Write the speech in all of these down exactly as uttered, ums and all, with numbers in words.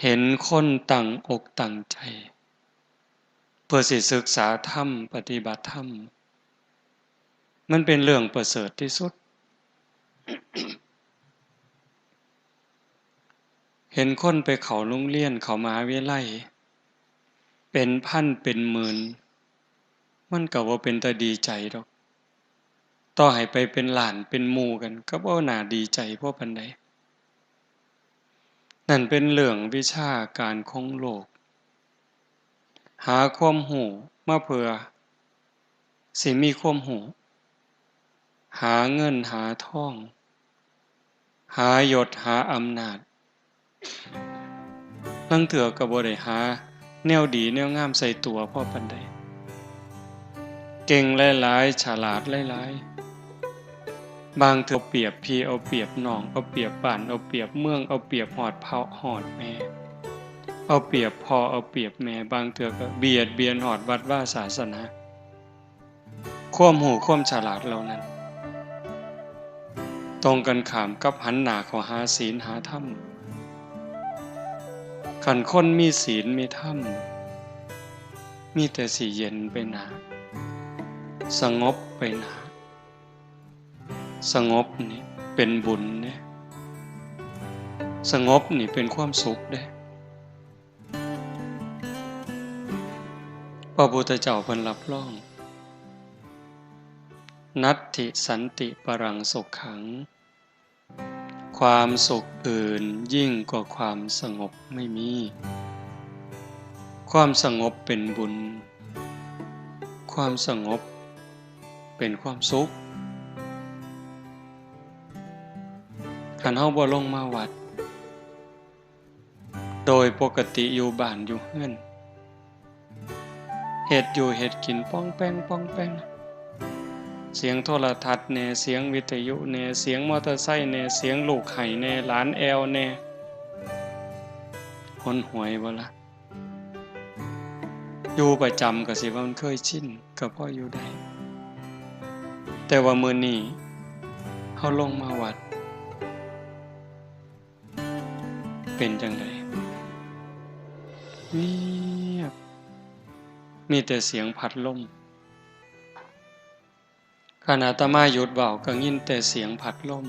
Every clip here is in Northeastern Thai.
เห็นคนตั้งอกตั้งใจ เพื่อสิศึกษาธรรม ปฏิบัติธรรม มันเป็นเรื่องประเสริฐที่สุด เห็นคนไปเข้าโรงเรียน เข้ามหาวิทยาลัย เป็นพันเป็นหมื่น มันก็บ่เป็นตาดีใจดอก ต่อให้ไปเป็นล้านเป็นหมู่กัน ก็บ่น่าดีใจพอปานใด นั่นเป็นเรื่องวิชาการของโลก หาความรู้มาเพื่อสิมีความรู้ หาเงินหาทอง หายศหาอำนาจ ลางเทื่อก็บ่ได้หาแนวดีแนวงามใส่ตัวพอปานใด เก่งหลายๆ ฉลาดหลายๆ บางเทื่อเอาเปรียบพี่เอาเปรียบน้อง เอาเปรียบบ้าน เอาเปรียบเมือง เอาเปรียบฮอดพ่อฮอดแม่ เอาเปรียบพ่อเอาเปรียบแม่ บางเทื่อก็เบียดเบียนฮอดวัดวาศาสนา ความรู้ความฉลาดเหล่านั้น ตรงกันข้ามกับหันหน้าเข้าหาศีลหาธรรม คันคนมีศีลมีธรรม มีแต่สิเย็นไปหน้า สงบไปหน้า สงบนี่เป็นบุญเด้ สงบนี่เป็นความสุขเด้ พระพุทธเจ้าเพิ่นรับรอง นัตถิสันติปรังสุขขัง ความสุขอื่นยิ่งกว่าความสงบไม่มี ความสงบเป็นบุญ ความสงบเป็นความสุข คันเฮาบ่ลงมาวัด โดยปกติอยู่บ้านอยู่เฮือน เฮ็ดอยู่เฮ็ดกินป้องแป้งป้องแป้ง เสียงโทรทัศน์แหน่ เสียงวิทยุแหน่ เสียงมอเตอร์ไซค์แหน่ เสียงลูกไห้แหน่ หลานแอ่วแหน่ หนหวยบ่ล่ะ อยู่ประจำก็สิว่ามันเคยชิน ก็พออยู่ได้ แต่ว่ามื้อนี้เฮาลงมาวัด เป็นจั่งใด เงียบ มีแต่เสียงพัดลม คันอาตมาหยุดเว้าก็ยินแต่เสียงพัดลม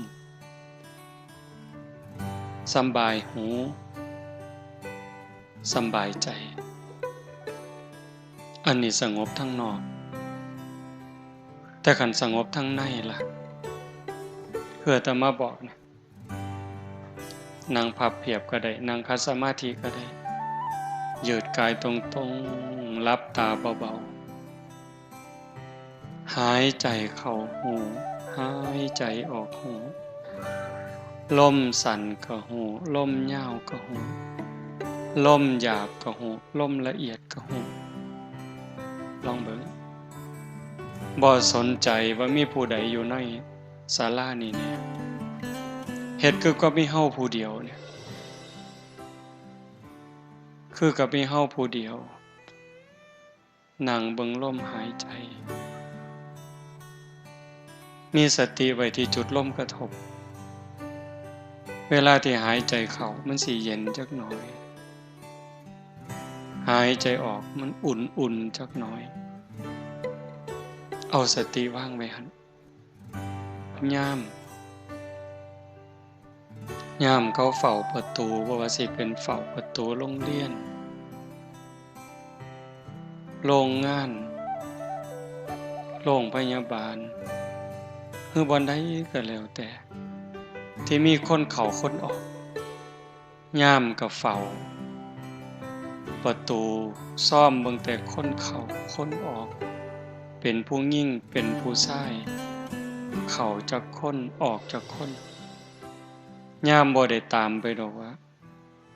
สำบายหู สำบายใจ อันนี้สงบทางนอก แต่คันสงบทางในล่ะ คืออาตมาบอกเนี่ย นั่งพับเพียบก็ได้ นั่งขัดสมาธิก็ได้ ยืดกายตรงๆ หลับตาเบาๆ หายใจเข้าฮู้ หายใจออกฮู้ ลมสั้นก็ฮู้ ลมยาวก็ฮู้ ลมหยาบก็ฮู้ ลมละเอียดก็ฮู้ ลองเบิ่ง บ่สนใจว่ามีผู้ใดอยู่ในศาลานี้แหน่ เฮ็ดคือกับมีเฮาผู้เดียวเนี่ย คือกับมีเฮาผู้เดียว นั่งเบิ่งลมหายใจ มีสติไว้ที่จุดลมกระทบ เวลาที่หายใจเข้ามันสิเย็นจักหน่อย หายใจออกมันอุ่นๆ จักหน่อย เอาสติวางไว้หั่น ยาม ยามเขาเฝ้าประตู บ่ว่าสิเป็นเฝ้าประตูโรงเรียน โรงงาน โรงพยาบาล หรือบ่อนใดก็แล้วแต่ ที่มีคนเข้าคนออก ยามก็เฝ้าประตู ซอมเบิ่งแต่คนเข้าคนออก เป็นผู้หญิงเป็นผู้ชาย เข้าจักคนออกจักคน ยามบ่ได้ตามไปดอกว่า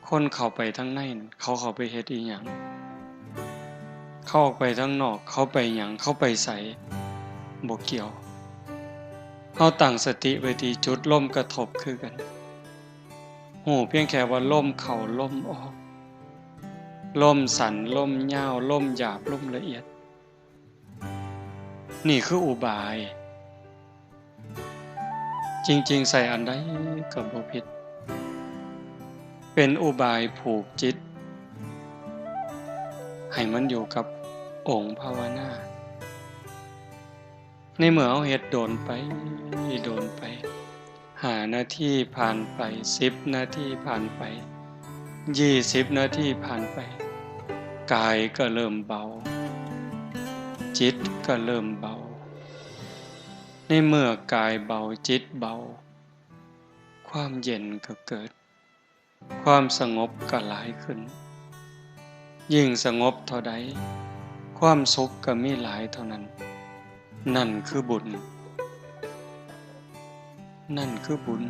คนเข้าไปทางในนั่น เขาเข้าไปเฮ็ดอิหยัง เขาออกไปทางนอก เขาไปหยัง เขาไปไส บ่เกี่ยว เฮาตั้งสติไว้ที่จุดลมกระทบคือกัน ฮู้เพียงแค่ว่าลมเข้าลมออก ลมสั้น ลมยาว ลมหยาบ ลมละเอียด นี่คืออุบาย จริงๆ ใส่อันใดก็บ่ผิด เป็นอุบายผูกจิต ให้มันอยู่กับองค์ภาวนา ในเมื่อเฮาเฮ็ดโดนไป โดนไป ห้านาทีผ่านไป สิบนาทีผ่านไป ยี่สิบนาทีผ่านไป กายก็เริ่มเบา จิตก็เริ่มเบา ในเมื่อกายเบา จิตเบา ความเย็นก็เกิด ความสงบก็หลายขึ้น ยิ่งสงบเท่าใด ความสุขก็มีหลายเท่านั้น นั่นคือบุญ นั่นคือบุญ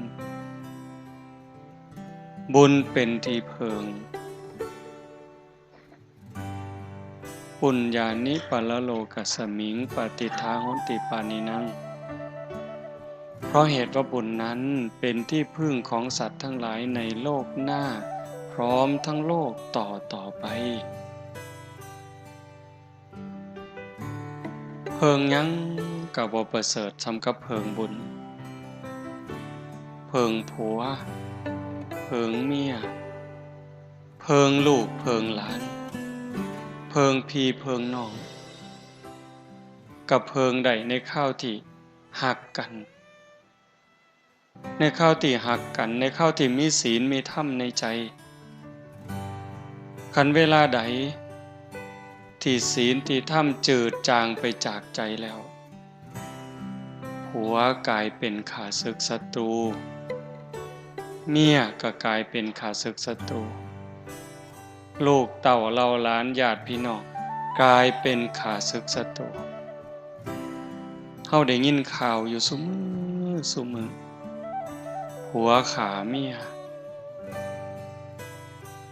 บุญเป็นที่เพิ่ง ปุญญานิปรโลกัสมิง ปฏิฏฐาโหนติปาณินัง เพราะเหตุว่าบุญนั้นเป็นที่พึ่งของสัตว์ทั้งหลายในโลกหน้า พร้อมทั้งโลกต่อต่อไป เพิ่งหยังก็บ่ประเสริฐส่ำกับเพิ่งบุญ เพิ่งผัว เพิ่งเมีย เพิ่งลูกเพิ่งหลาน เพิ่งพี่เพิ่งน้อง ก็เพิ่งได้ในคราวที่ฮักกัน ในคราวที่ฮักกัน ในคราวที่มีศีลมีธรรมในใจ คันเวลาใดที่ศีลที่ธรรมจืดจางไปจากใจแล้ว ผัวกลายเป็นข้าศึกศัตรู เมียก็กลายเป็นข้าศึกศัตรู ลูกเต้าเหล่าหลานญาติพี่น้องกลายเป็นข้าศึกศัตรู เฮาได้ยินข่าวอยู่ซุมื้อซุมื้อ ผัวฆ่าเมีย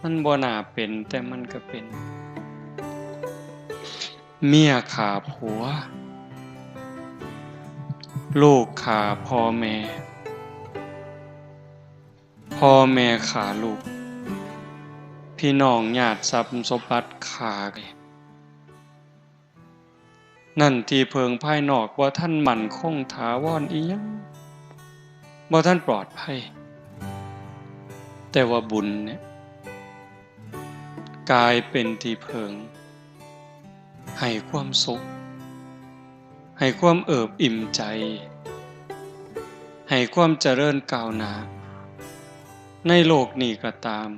มันบ่น่าเป็น แต่มันก็เป็น เมียฆ่าผัว ลูกฆ่าพ่อแม่ พ่อแม่ฆ่าลูก พี่น้องญาติทรัพย์สมบัติฆ่ากัน นั่นที่เพิ่งภายนอกบ่ทันมั่นคงถาวรอิหยัง บ่ทันปลอดภัย แต่ว่าบุญเนี่ย กลายเป็นที่เพิ่ง ให้ความสุข ให้ความเอิบอิ่มใจ ให้ความเจริญก้าวหน้า ในโลกนี้ก็ตาม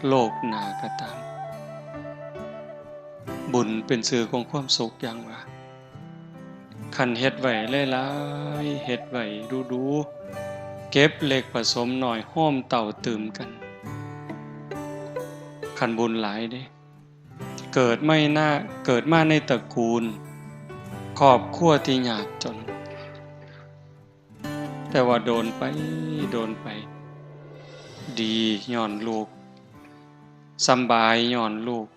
โลกหน้าก็ตาม บุญเป็นชื่อของความสุขอย่างว่า คันเฮ็ดไว้หลายๆ เฮ็ดไว้ดูๆ เก็บเล็กผสมน้อย โฮมเต้าตื่มกัน คันบุญหลายเด้ เกิดไม่น่า เกิดมาในตระกูล ครอบครัวที่ยากจน แต่ว่าโดนไป โดนไป ดีย้อนลูก สำบายย้อนลูก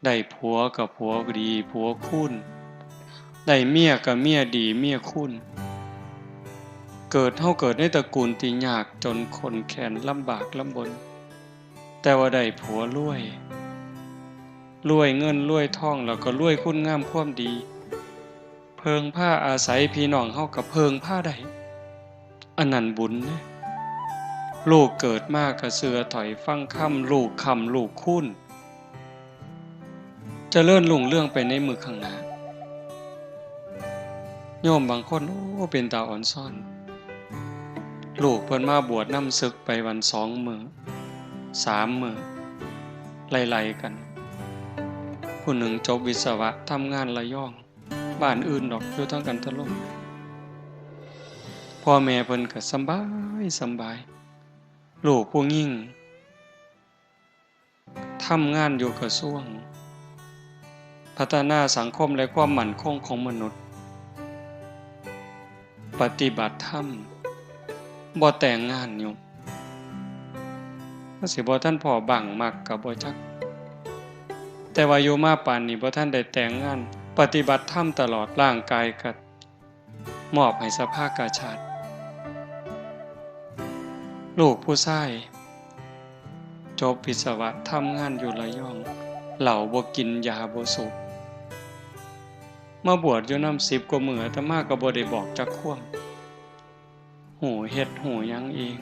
ได้ผัวก็ผัวดี ผัวคูณ ได้เมียก็เมียดี เมียคูณ เกิด เฮาเกิดในตระกูลที่ยากจนข้นแค้นลำบากลำบน แต่ว่าได้ผัวรวย รวยเงินรวยทอง แล้วก็รวยคุณงามความดี เพิ่งพาอาศัยพี่น้องเฮาก็เพิ่งพาได้ อันนั้นบุญเด้ ลูกเกิดมาก็เชื่อถ้อยฟังคำ ลูกค้ำลูกคูณ เจริญรุ่งเรืองไปในมื้อข้างหน้า โยมบางคน โอ้ เป็นตาอ่อนซ้อน ลูกเพิ่นมาบวชนำสึกไปวันสองมื้อ สามมื้อ ไล่ๆ กัน ผู้หนึ่งจบวิศวะ ทำงานระยอง บ้านอื่นดอก อยู่ทางกันทะล่ม พ่อแม่เพิ่นก็สำบายสำบาย ลูกผู้หญิง ทำงานอยู่กระทรวงพัฒนาสังคมและความมั่นคงของมนุษย์ ปฏิบัติธรรม บ่แต่งงานอยู่ ก็สิบ่ทันพ้อบั้งมักก็บ่จัก แต่ว่าอยู่มาปานนี้บ่ทันได้แต่งงาน ปฏิบัติธรรมตลอด ร่างกายก็มอบให้สภากาชาด ลูกผู้ชาย จบวิศวะ ทำงานอยู่ระยอง เหล้าบ่กิน ยาบ่สูบ มาบวชอยู่นำสิบกว่ามื้อ อาตมาก็บ่ได้บอกจักความ ฮู้เฮ็ดฮู้หยังเอง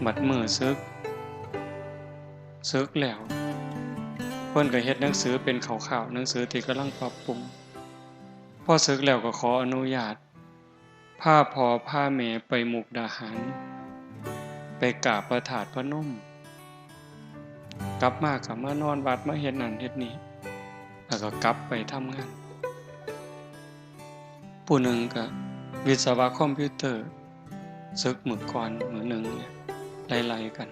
บัดมื้อสึก สึกแล้ว เพิ่นก็เฮ็ดหนังสือเป็นคร่าวๆ หนังสือที่กำลังปรับปรุง พอสึกแล้วก็ขออนุญาต พาพ่อพาแม่ไปมุกดาหาร ไปกราบพระธาตุพนม กลับมาก็มานอนวัด มาเฮ็ดนั่นเฮ็ดนี่ แล้วก็กลับไปทำงาน ผู้หนึ่งก็วิศวะคอมพิวเตอร์ สึกมื้อก่อนมื้อหนึ่งเนี่ย ไล่ๆ กัน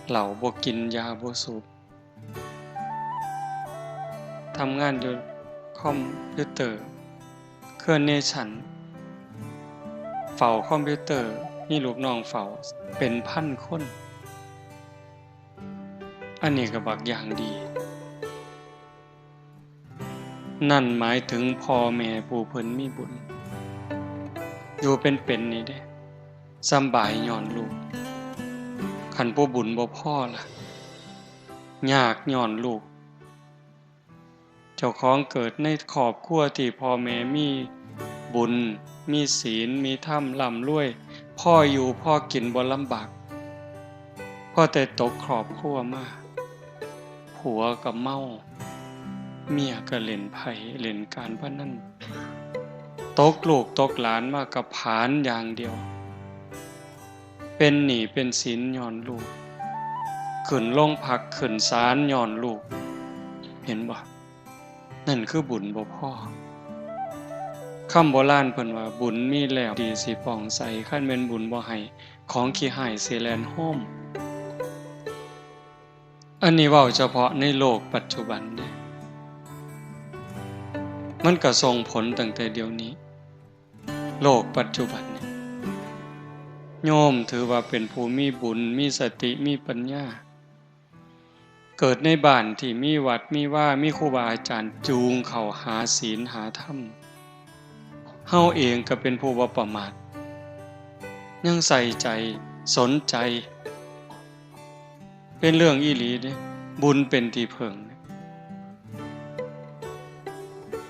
เหล้าบ่กิน ยาบ่สูบ ทำงานอยู่คอมพิวเตอร์ เครือเนชั่น เฝ้าคอมพิวเตอร์ มีลูกน้องเฝ้าเป็นพันคน อันนี้ก็บักอย่างดี นั่นหมายถึงพ่อแม่ผู้เพิ่นมีบุญ อยู่เป็นๆ นี่เด้ สำบายย้อนลูก คันผู้บุญบ่พอล่ะ ยากย้อนลูก เจ้าของเกิดในครอบครัวที่พ่อแม่มีบุญ มีศีล มีธรรม ร่ำรวย พออยู่พอกิน บ่ลำบาก พอแต่ตกครอบครัวมา ผัวก็เมา เมียก็เล่นไพ่เล่นการพนัน ตกลูกตกหลานมาก็ผลาญอย่างเดียว เป็นหนี้เป็นสินย้อนลูก ขึ้นโรงพักขึ้นศาลย้อนลูก เห็นบ่ นั่นคือบุญบ่พอ คำโบราณเพิ่นว่า บุญมีแล้วดีสิปองใส คันแม่นบุญบ่ให้ ของขี้ฮ้ายสิแล่นโฮม อันนี้เว้าเฉพาะในโลกปัจจุบันเด้ มันก็ส่งผลตั้งแต่เดี๋ยวนี้ โลกปัจจุบันเนี่ย โยมถือว่าเป็นผู้มีบุญ มีสติ มีปัญญา เกิดในบ้านที่มีวัดมีวา มีครูบาอาจารย์จูงเข้าหาศีลหาธรรม เฮาเองก็เป็นผู้บ่ประมาท ยังใส่ใจ สนใจ เป็นเรื่องอีหลีเด้ บุญเป็นที่เพิ่ง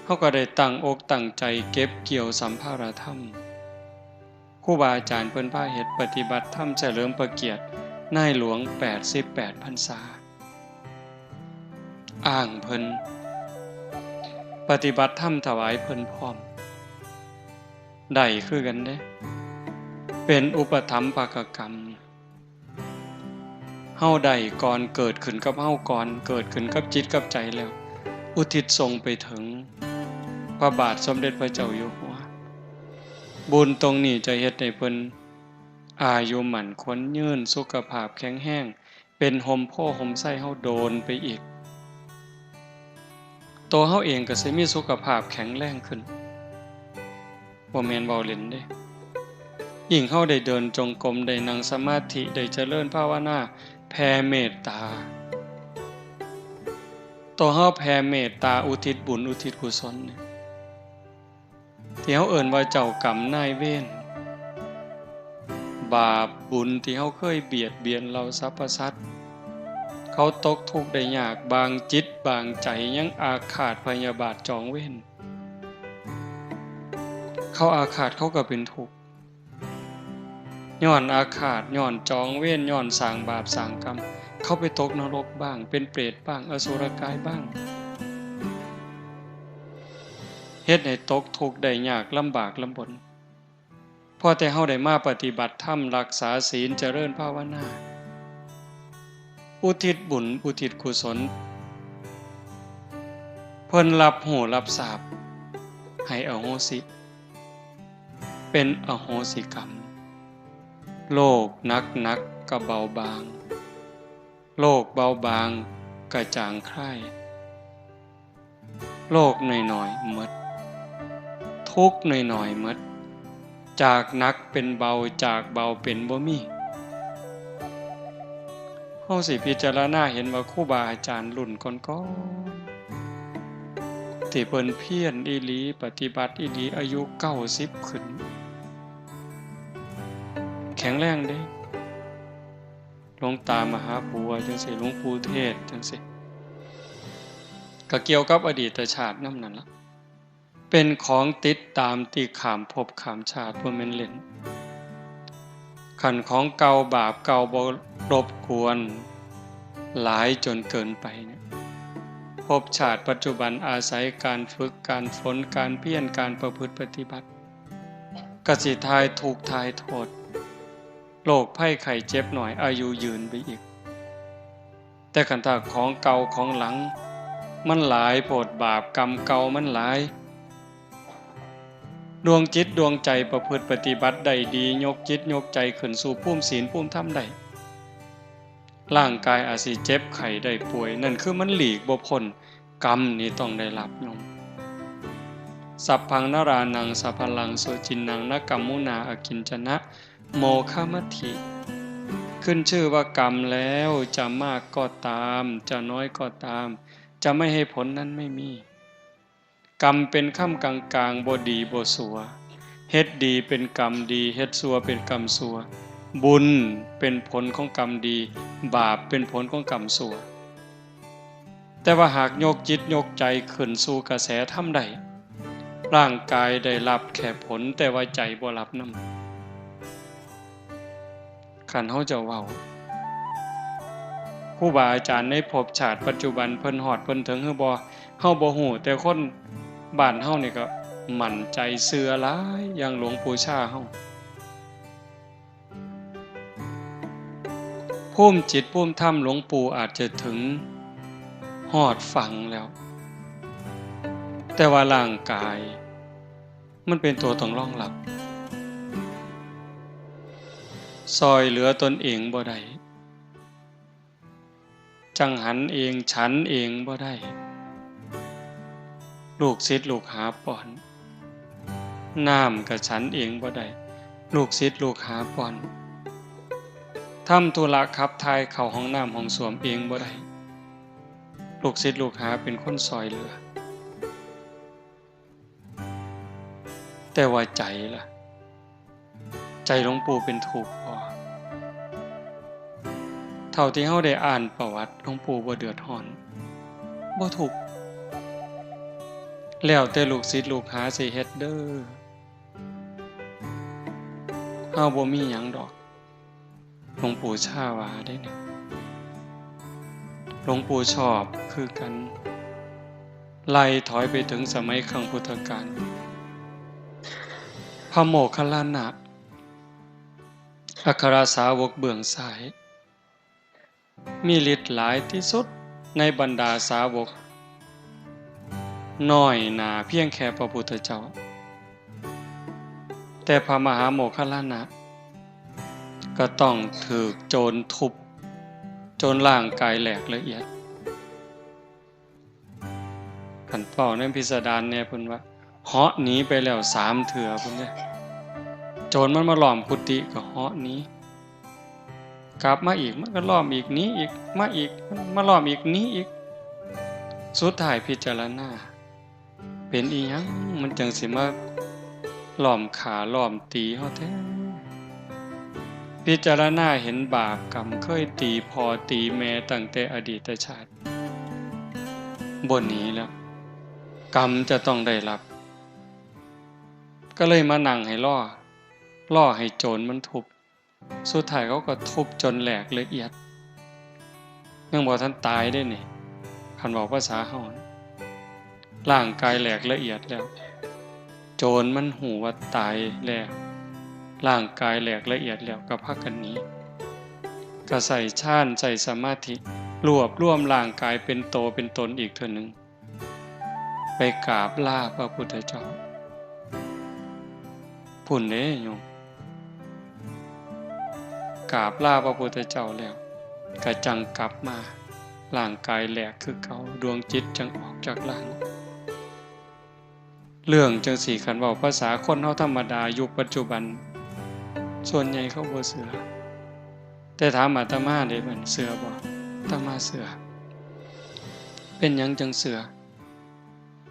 เฮาก็ได้ตั้งอกตั้งใจเก็บเกี่ยวสัมภาระธรรม ครูบาอาจารย์เพิ่นพาเฮ็ดปฏิบัติธรรมเฉลิมพระเกียรตินายหลวงแปดสิบแปดพรรษา อ้างเพิ่น ปฏิบัติธรรมถวายเพิ่นพร้อม ได้คือกันเด้ เป็นอุปถัมภกกรรม เฮาได้ก่อน เกิดขึ้นกับเฮาก่อน เกิดขึ้นกับจิตกับใจแล้ว อุทิศส่งไปถึงพระบาทสมเด็จพระเจ้าอยู่หัว บุญตรงนี้จะเฮ็ดให้เพิ่นอายุมั่นขวัญยืน สุขภาพแข็งแรง เป็นฮ่มโพธิ์ฮ่มไทรเฮาโดนไปอีก ตัวเฮาเองก็สิมีสุขภาพแข็งแรงขึ้น บ่แม่นเว้าเล่นเด้ ยิ่งเฮาได้เดินจงกรม ได้นั่งสมาธิ ได้เจริญภาวนา แผ่เมตตา ตัวเฮาแผ่เมตตาอุทิศบุญอุทิศกุศลเนี่ย ที่เฮาเอิ้นว่าเจ้ากรรมนายเวร บาปบุญที่เฮาเคยเบียดเบียนเหล่าสรรพสัตว์ เขาตกทุกข์ได้ยาก บางจิตบางใจยังอาฆาตพยาบาทจองเวร เขาอาฆาตเขาก็เป็นทุกข์ ย้อนอาฆาต ย้อนจองเวร ย้อนสร้างบาปสร้างกรรม เขาไปตกนรกบ้าง เป็นเปรตบ้าง อสุรกายบ้าง เฮ็ดให้ตกทุกข์ได้ยาก ลำบากลำบน พอแต่เฮาได้มาปฏิบัติธรรม รักษาศีล เจริญภาวนา อุทิศบุญ อุทิศกุศล เพิ่นรับรู้รับทราบ ให้อโหสิ เป็นอโหสิกรรม โรคหนักๆ ก็เบาบาง โรคเบาบางก็จางคลาย โรคน้อยๆ หมด ทุกข์น้อยๆ หมด จากหนักเป็นเบา จากเบาเป็นบ่มี เฮาสิพิจารณาเห็นว่าครูบาอาจารย์รุ่นก่อนๆ ที่เพิ่นเพียรอีหลี ปฏิบัติอีหลี อายุเก้าสิบขึ้น แข็งแรงเด้ หลวงตามหาบัวจั่งซี้ หลวงปู่เทศจั่งซี้ ก็เกี่ยวกับอดีตชาตินำนั่นล่ะ เป็นของติดตามที่ข้ามภพข้ามชาติ บ่แม่นเล่น คันของเก่าบาปเก่าบ่รบกวนหลายจนเกินไปเนี่ย ภพชาติปัจจุบันอาศัยการฝึก การฝน การเพียร การประพฤติปฏิบัติ ก็สิถ่ายทุกข์ถ่ายโทษ โรคภัยไข้เจ็บน้อย อายุยืนไปอีก แต่คันถ้าของเก่าของหลัง มันหลายโพด บาปกรรมเก่ามันหลาย ดวงจิตดวงใจประพฤติปฏิบัติได้ดี ยกจิตยกใจขึ้นสู่ภูมิศีลภูมิธรรมได้ ร่างกายอาจสิเจ็บไข้ได้ป่วย นั่นคือมันหลีกบ่พ้น กรรมนี่ต้องได้รับโยม สัพพังนรานัง สะพะลัง สุจินนัง นะกัมมุนา อกิญจนะ โมฆะมัตถิ ขึ้นชื่อว่ากรรมแล้ว จะมากก็ตาม จะน้อยก็ตาม จะไม่ให้ผลนั้นไม่มี กรรมเป็นค่ำกลางๆ บ่ดีบ่สัว เฮ็ดดีเป็นกรรมดี เฮ็ดสัวเป็นกรรมสัว บุญเป็นผลของกรรมดี บาปเป็นผลของกรรมสัว แต่ว่าหากยกจิตยกใจขึ้นสู่กระแสธรรมได้ ร่างกายได้รับแค่ผล แต่ว่าใจบ่รับนำ คันเฮาจะเว้า ครูบาอาจารย์ในภพชาติปัจจุบันเพิ่นฮอดเพิ่นถึงหรือบ่ เฮาบ่ฮู้ แต่คนบ้านเฮานี่ก็มั่นใจเชื่อหลาย อย่างหลวงปู่ชาเฮา ภูมิจิตภูมิธรรมหลวงปู่อาจจะถึงฮอดฝั่งแล้ว แต่ว่าร่างกาย มันเป็นตัวต้องรองรับ ซ่อยเหลือตนเองบ่ได้ จั่งหันเอง ฉันเองบ่ได้ ลูกศิษย์ลูกหาป้อน น้ำก็ฉันเองบ่ได้ ลูกศิษย์ลูกหาป้อน ทำธุระขับถ่ายเข้าห้องน้ำห้องส้วมเองบ่ได้ ลูกศิษย์ลูกหาเป็นคนซ่อยเหลือ แต่ว่าใจล่ะ ใจหลวงปู่เป็นทุกข์บ่ เท่าที่เฮาได้อ่านประวัติ หลวงปู่บ่เดือดร้อน บ่ทุกข์ แล้วแต่ลูกศิษย์ลูกหาสิเฮ็ดเด้อ เฮาบ่มีหยังดอก หลวงปู่ชาว่าเด้เนี่ย หลวงปู่ชอบคือกัน ไล่ถอยไปถึงสมัยครั้งพุทธกาล พระโมคคัลลานะ อัครสาวกเบื้องซ้าย มีฤทธิ์หลายที่สุดในบรรดาสาวก น้อยหน้าเพียงแค่พระพุทธเจ้า แต่พระมหาโมคคัลลานะ ก็ต้องถูกโจรทุบ จนร่างกายแหลกละเอียด คันเว้าในพิสดารแน่เพิ่นว่า เหาะหนีไปแล้วสามเทื่อพุ้นเด้ โจรมันมาล้อมกุฏิก็เหาะหนี กลับมาอีกมันก็ล้อมอีก หนีอีก มาอีก มาล้อมอีก หนีอีก สุดท้ายพิจารณา เป็นอีหยังมันจั่งสิมาล้อมฆ่าล้อมตีเฮาแท้ พิจารณาเห็นบาปกรรมเคยตีพ่อตีแม่ตั้งแต่อดีตชาติ บ่หนีแล้ว กรรมจะต้องได้รับ ก็เลยมานั่งให้รอ รอให้โจรมันทุบ สุดท้ายเขาก็ทุบจนแหลกละเอียด ยังบ่ทันตายเด้นี่ คันเว้าภาษาเฮา ร่างกายแหลกละเอียดแล้ว โจรมันฮู้ว่าตายแล้ว ร่างกายแหลกละเอียดแล้วก็พากันหนี ก็ใช้ฌาน ใช้สมาธิ รวบรวมร่างกายเป็นโตเป็นตนอีกเทื่อหนึ่ง ไปกราบลาพระพุทธเจ้า พุ้นเด้โยม กราบลาพระพุทธเจ้าแล้ว ก็จั่งกลับมา ร่างกายแหลกคือเก่า ดวงจิตจั่งออกจากร่าง เรื่องจั่งซี้คันเว้าภาษาคนเฮาธรรมดายุคปัจจุบัน ส่วนใหญ่เขาบ่เชื่อ แต่ถามอาตมาเด้ มันเชื่อบ่ อาตมาเชื่อ เป็นหยังจั่งเชื่อ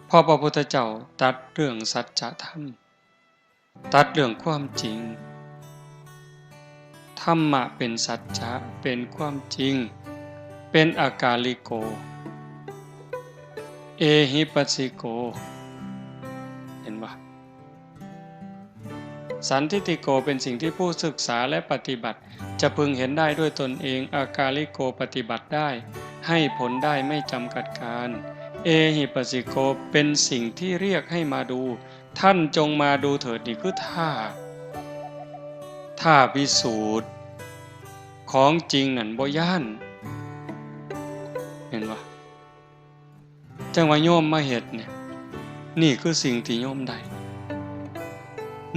เพราะพระพุทธเจ้าตรัสเรื่องสัจธรรม ตรัสเรื่องความจริง ธรรมะเป็นสัจจะ เป็นความจริง เป็นอากาลิโก เอหิปัสสิโก เห็นบ่ สันทิฏฐิโก เป็นสิ่งที่ผู้ศึกษาและปฏิบัติ จะพึงเห็นได้ด้วยตนเอง อากาลิโก ปฏิบัติได้ ให้ผลได้ไม่จำกัดกาล เอหิปัสสิโก เป็นสิ่งที่เรียกให้มาดู ท่านจงมาดูเถิด นี่คือท่า ท่าพิสูจน์ ของจริงนั่นบ่ย้าน เห็นบ่ จั่งว่าโยมมาเฮ็ดเนี่ย นี่คือสิ่งที่โยมได้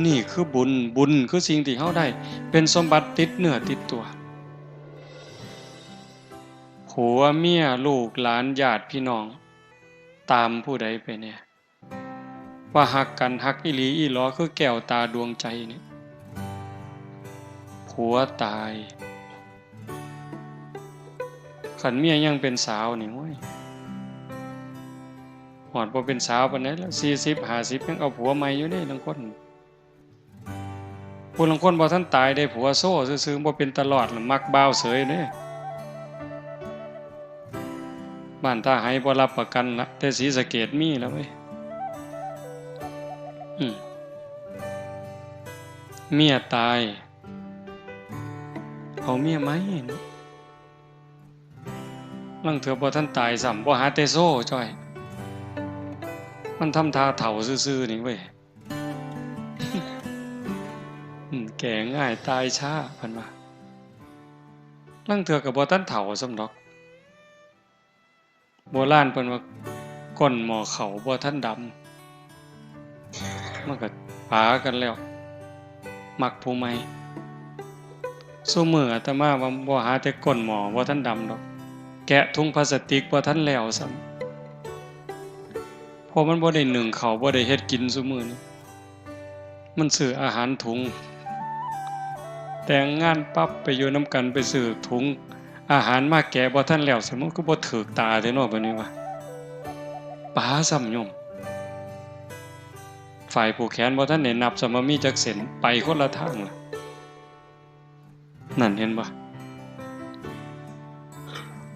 นี่คือบุญ บุญคือสิ่งที่เฮาได้ เป็นสมบัติติดเนื้อติดตัว ผัวเมียลูกหลานญาติพี่น้อง ตามผู้ใดไปแน่ ว่าฮักกัน ฮักอีหลีอีหลอ คือแก้วตาดวงใจนี่ ผัวตาย คันเมียยังเป็นสาวนี่ โอ้ย ฮอดบ่เป็นสาวปานใดแล้ว สี่สิบ ห้าสิบ ยังเอาผัวใหม่อยู่เด้ ลางคน ผู้ลางคนบ่ทันตายได้ผัวโซ่ซื่อๆ บ่เป็นตาลอดล่ะ มักบ่าวเสยเด้ บ้านท่าไหบ่รับประกันละ แต่ศรีสะเกษมีแล้วเว้ย อืม เมียตาย เอาเมียใหม่เนาะ ลางเทื่อบ่ทันตายซ้ำ บ่หาแต่โซ่จ้อย มันทำท่าเฒ่าซื่อๆ นี่เว้ย อืม แก่ง่ายตายช้า เพิ่นว่า ลางเทื่อก็บ่ทันเฒ่าซ้ำดอก โบราณเพิ่นว่า ก้นหม้อข้าวบ่ทันดำ มันก็ปากันแล้ว มักผู้ใหม่ ซุมื้ออาตมาว่าบ่หาแต่ก้นหม้อบ่ทันดำดอก แกะถุงพลาสติกบ่ทันแล้วซ้ำ เพราะมันบ่ได้นึ่งข้าว บ่ได้เฮ็ดกินซุมื้อนี้ มันซื้ออาหารถุง แต่งงานปั๊บไปอยู่นำกัน ไปซื้อถุงอาหารมาแกะบ่ทันแล้ว สมมุติคือบ่ถืกตาแท้เนาะ บัดนี้ว่า ป๋าซ้ำโยม ฝ่ายผูกแขนบ่ทันได้นับซ้ำว่ามีจักเส้น ไปคนละทางละ นั่นเห็นบ่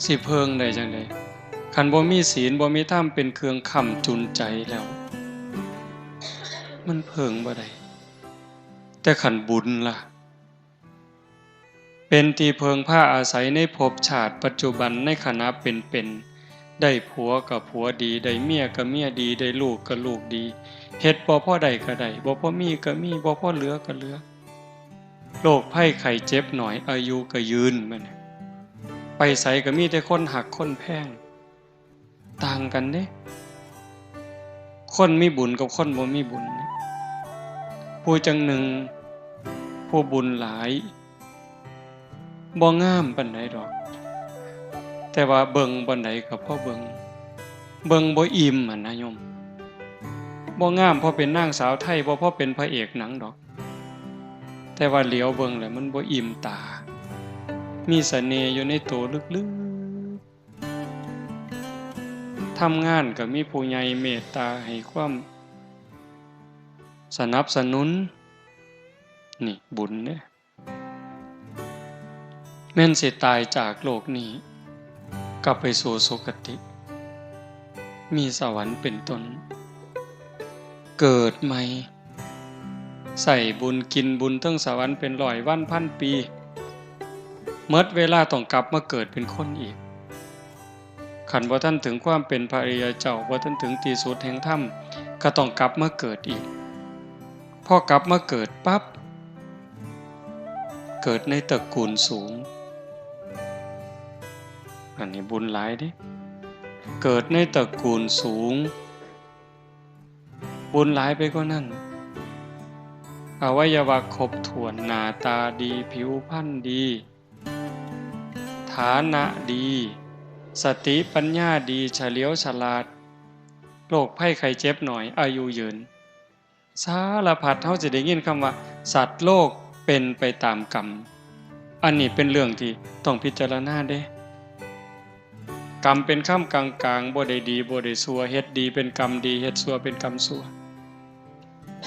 สิเพิ่งได้จั่งใด คันบ่มีศีล บ่มีธรรมเป็นเครื่องค้ำจุนใจแล้ว มันเพิ่งบ่ได้ แต่คันบุญล่ะ เป็นที่เพิ่งพาอาศัยในภพชาติปัจจุบัน ในขณะเป็นๆ ได้ผัวก็ผัวดี ได้เมียก็เมียดี ได้ลูกก็ลูกดี เฮ็ดบ่พอได้ก็ได้ บ่พอมีก็มี บ่พอเหลือก็เหลือ โรคภัยไข้เจ็บน้อย อายุก็ยืน บัดนี้ ไปไสก็มีแต่คนฮักคนแพง ต่างกันเด้ คนมีบุญกับคนบ่มีบุญเนี่ย ผู้จั่งหนึ่ง ผู้บุญหลาย บ่งามปานใดดอก แต่ว่าเบิ่งบ่อนใดก็พอเบิ่ง เบิ่งบ่อิ่มหั้นนะโยม บ่งามพอเป็นนางสาวไทย บ่พอเป็นพระเอกหนังดอก แต่ว่าเหลียวเบิ่งแล้วมันบ่อิ่มตา มีเสน่ห์อยู่ในตัวลึกๆ ทำงานก็มีผู้ใหญ่เมตตาให้ความสนับสนุน นี่บุญเด้ แม่นสิตายจากโลกนี้ กลับไปสู่สุคติ มีสวรรค์เป็นต้น เกิดใหม่ ใส่บุญกินบุญเทิงสวรรค์เป็นร้อยวันพันปี หมดเวลาต้องกลับมาเกิดเป็นคนอีก คันบ่ทันถึงความเป็นพระอริยเจ้า บ่ทันถึงที่สุดแห่งธรรม ก็ต้องกลับมาเกิดอีก พอกลับมาเกิดปั๊บ เกิดในตระกูลสูง อันนี้บุญหลายเด้ เกิดในตระกูลสูง บุญหลายไปกว่านั้น อวัยวะครบถ้วน หน้าตาดี ผิวพรรณดี ฐานะดี สติปัญญาดี เฉลียวฉลาด โรคภัยไข้เจ็บน้อย อายุยืน สารพัด เฮาสิได้ยินคำว่า สัตว์โลกเป็นไปตามกรรม อันนี้เป็นเรื่องที่ต้องพิจารณาเด้ กรรมเป็นคำกลางๆ บ่ได้ดีบ่ได้ชั่ว เฮ็ดดีเป็นกรรมดี เฮ็ดชั่วเป็นกรรมชั่ว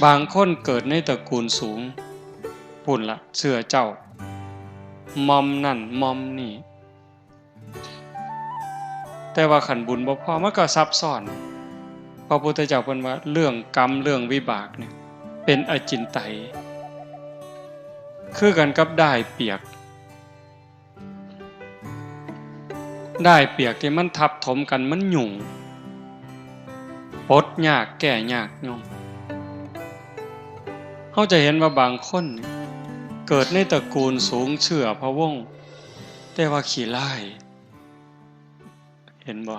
บางคนเกิดในตระกูลสูง พู้นละ เชื้อเจ้า หม่อมนั่นหม่อมนี่ แต่ว่าคันบุญบ่พอ มันก็ซับซ้อน พระพุทธเจ้าเพิ่นว่าเรื่องกรรมเรื่องวิบากเนี่ย เป็นอจินไตย คือกันกับด้ายเปียก ด้ายเปียกที่มันทับถมกันมันหยุ่ง ปลดยากแก้ยากโยม เฮาจะเห็นว่าบางคนเนี่ย เกิดในตระกูลสูงเชื้อพะวงศ์ แต่ว่าขี้ร้าย เห็นบ่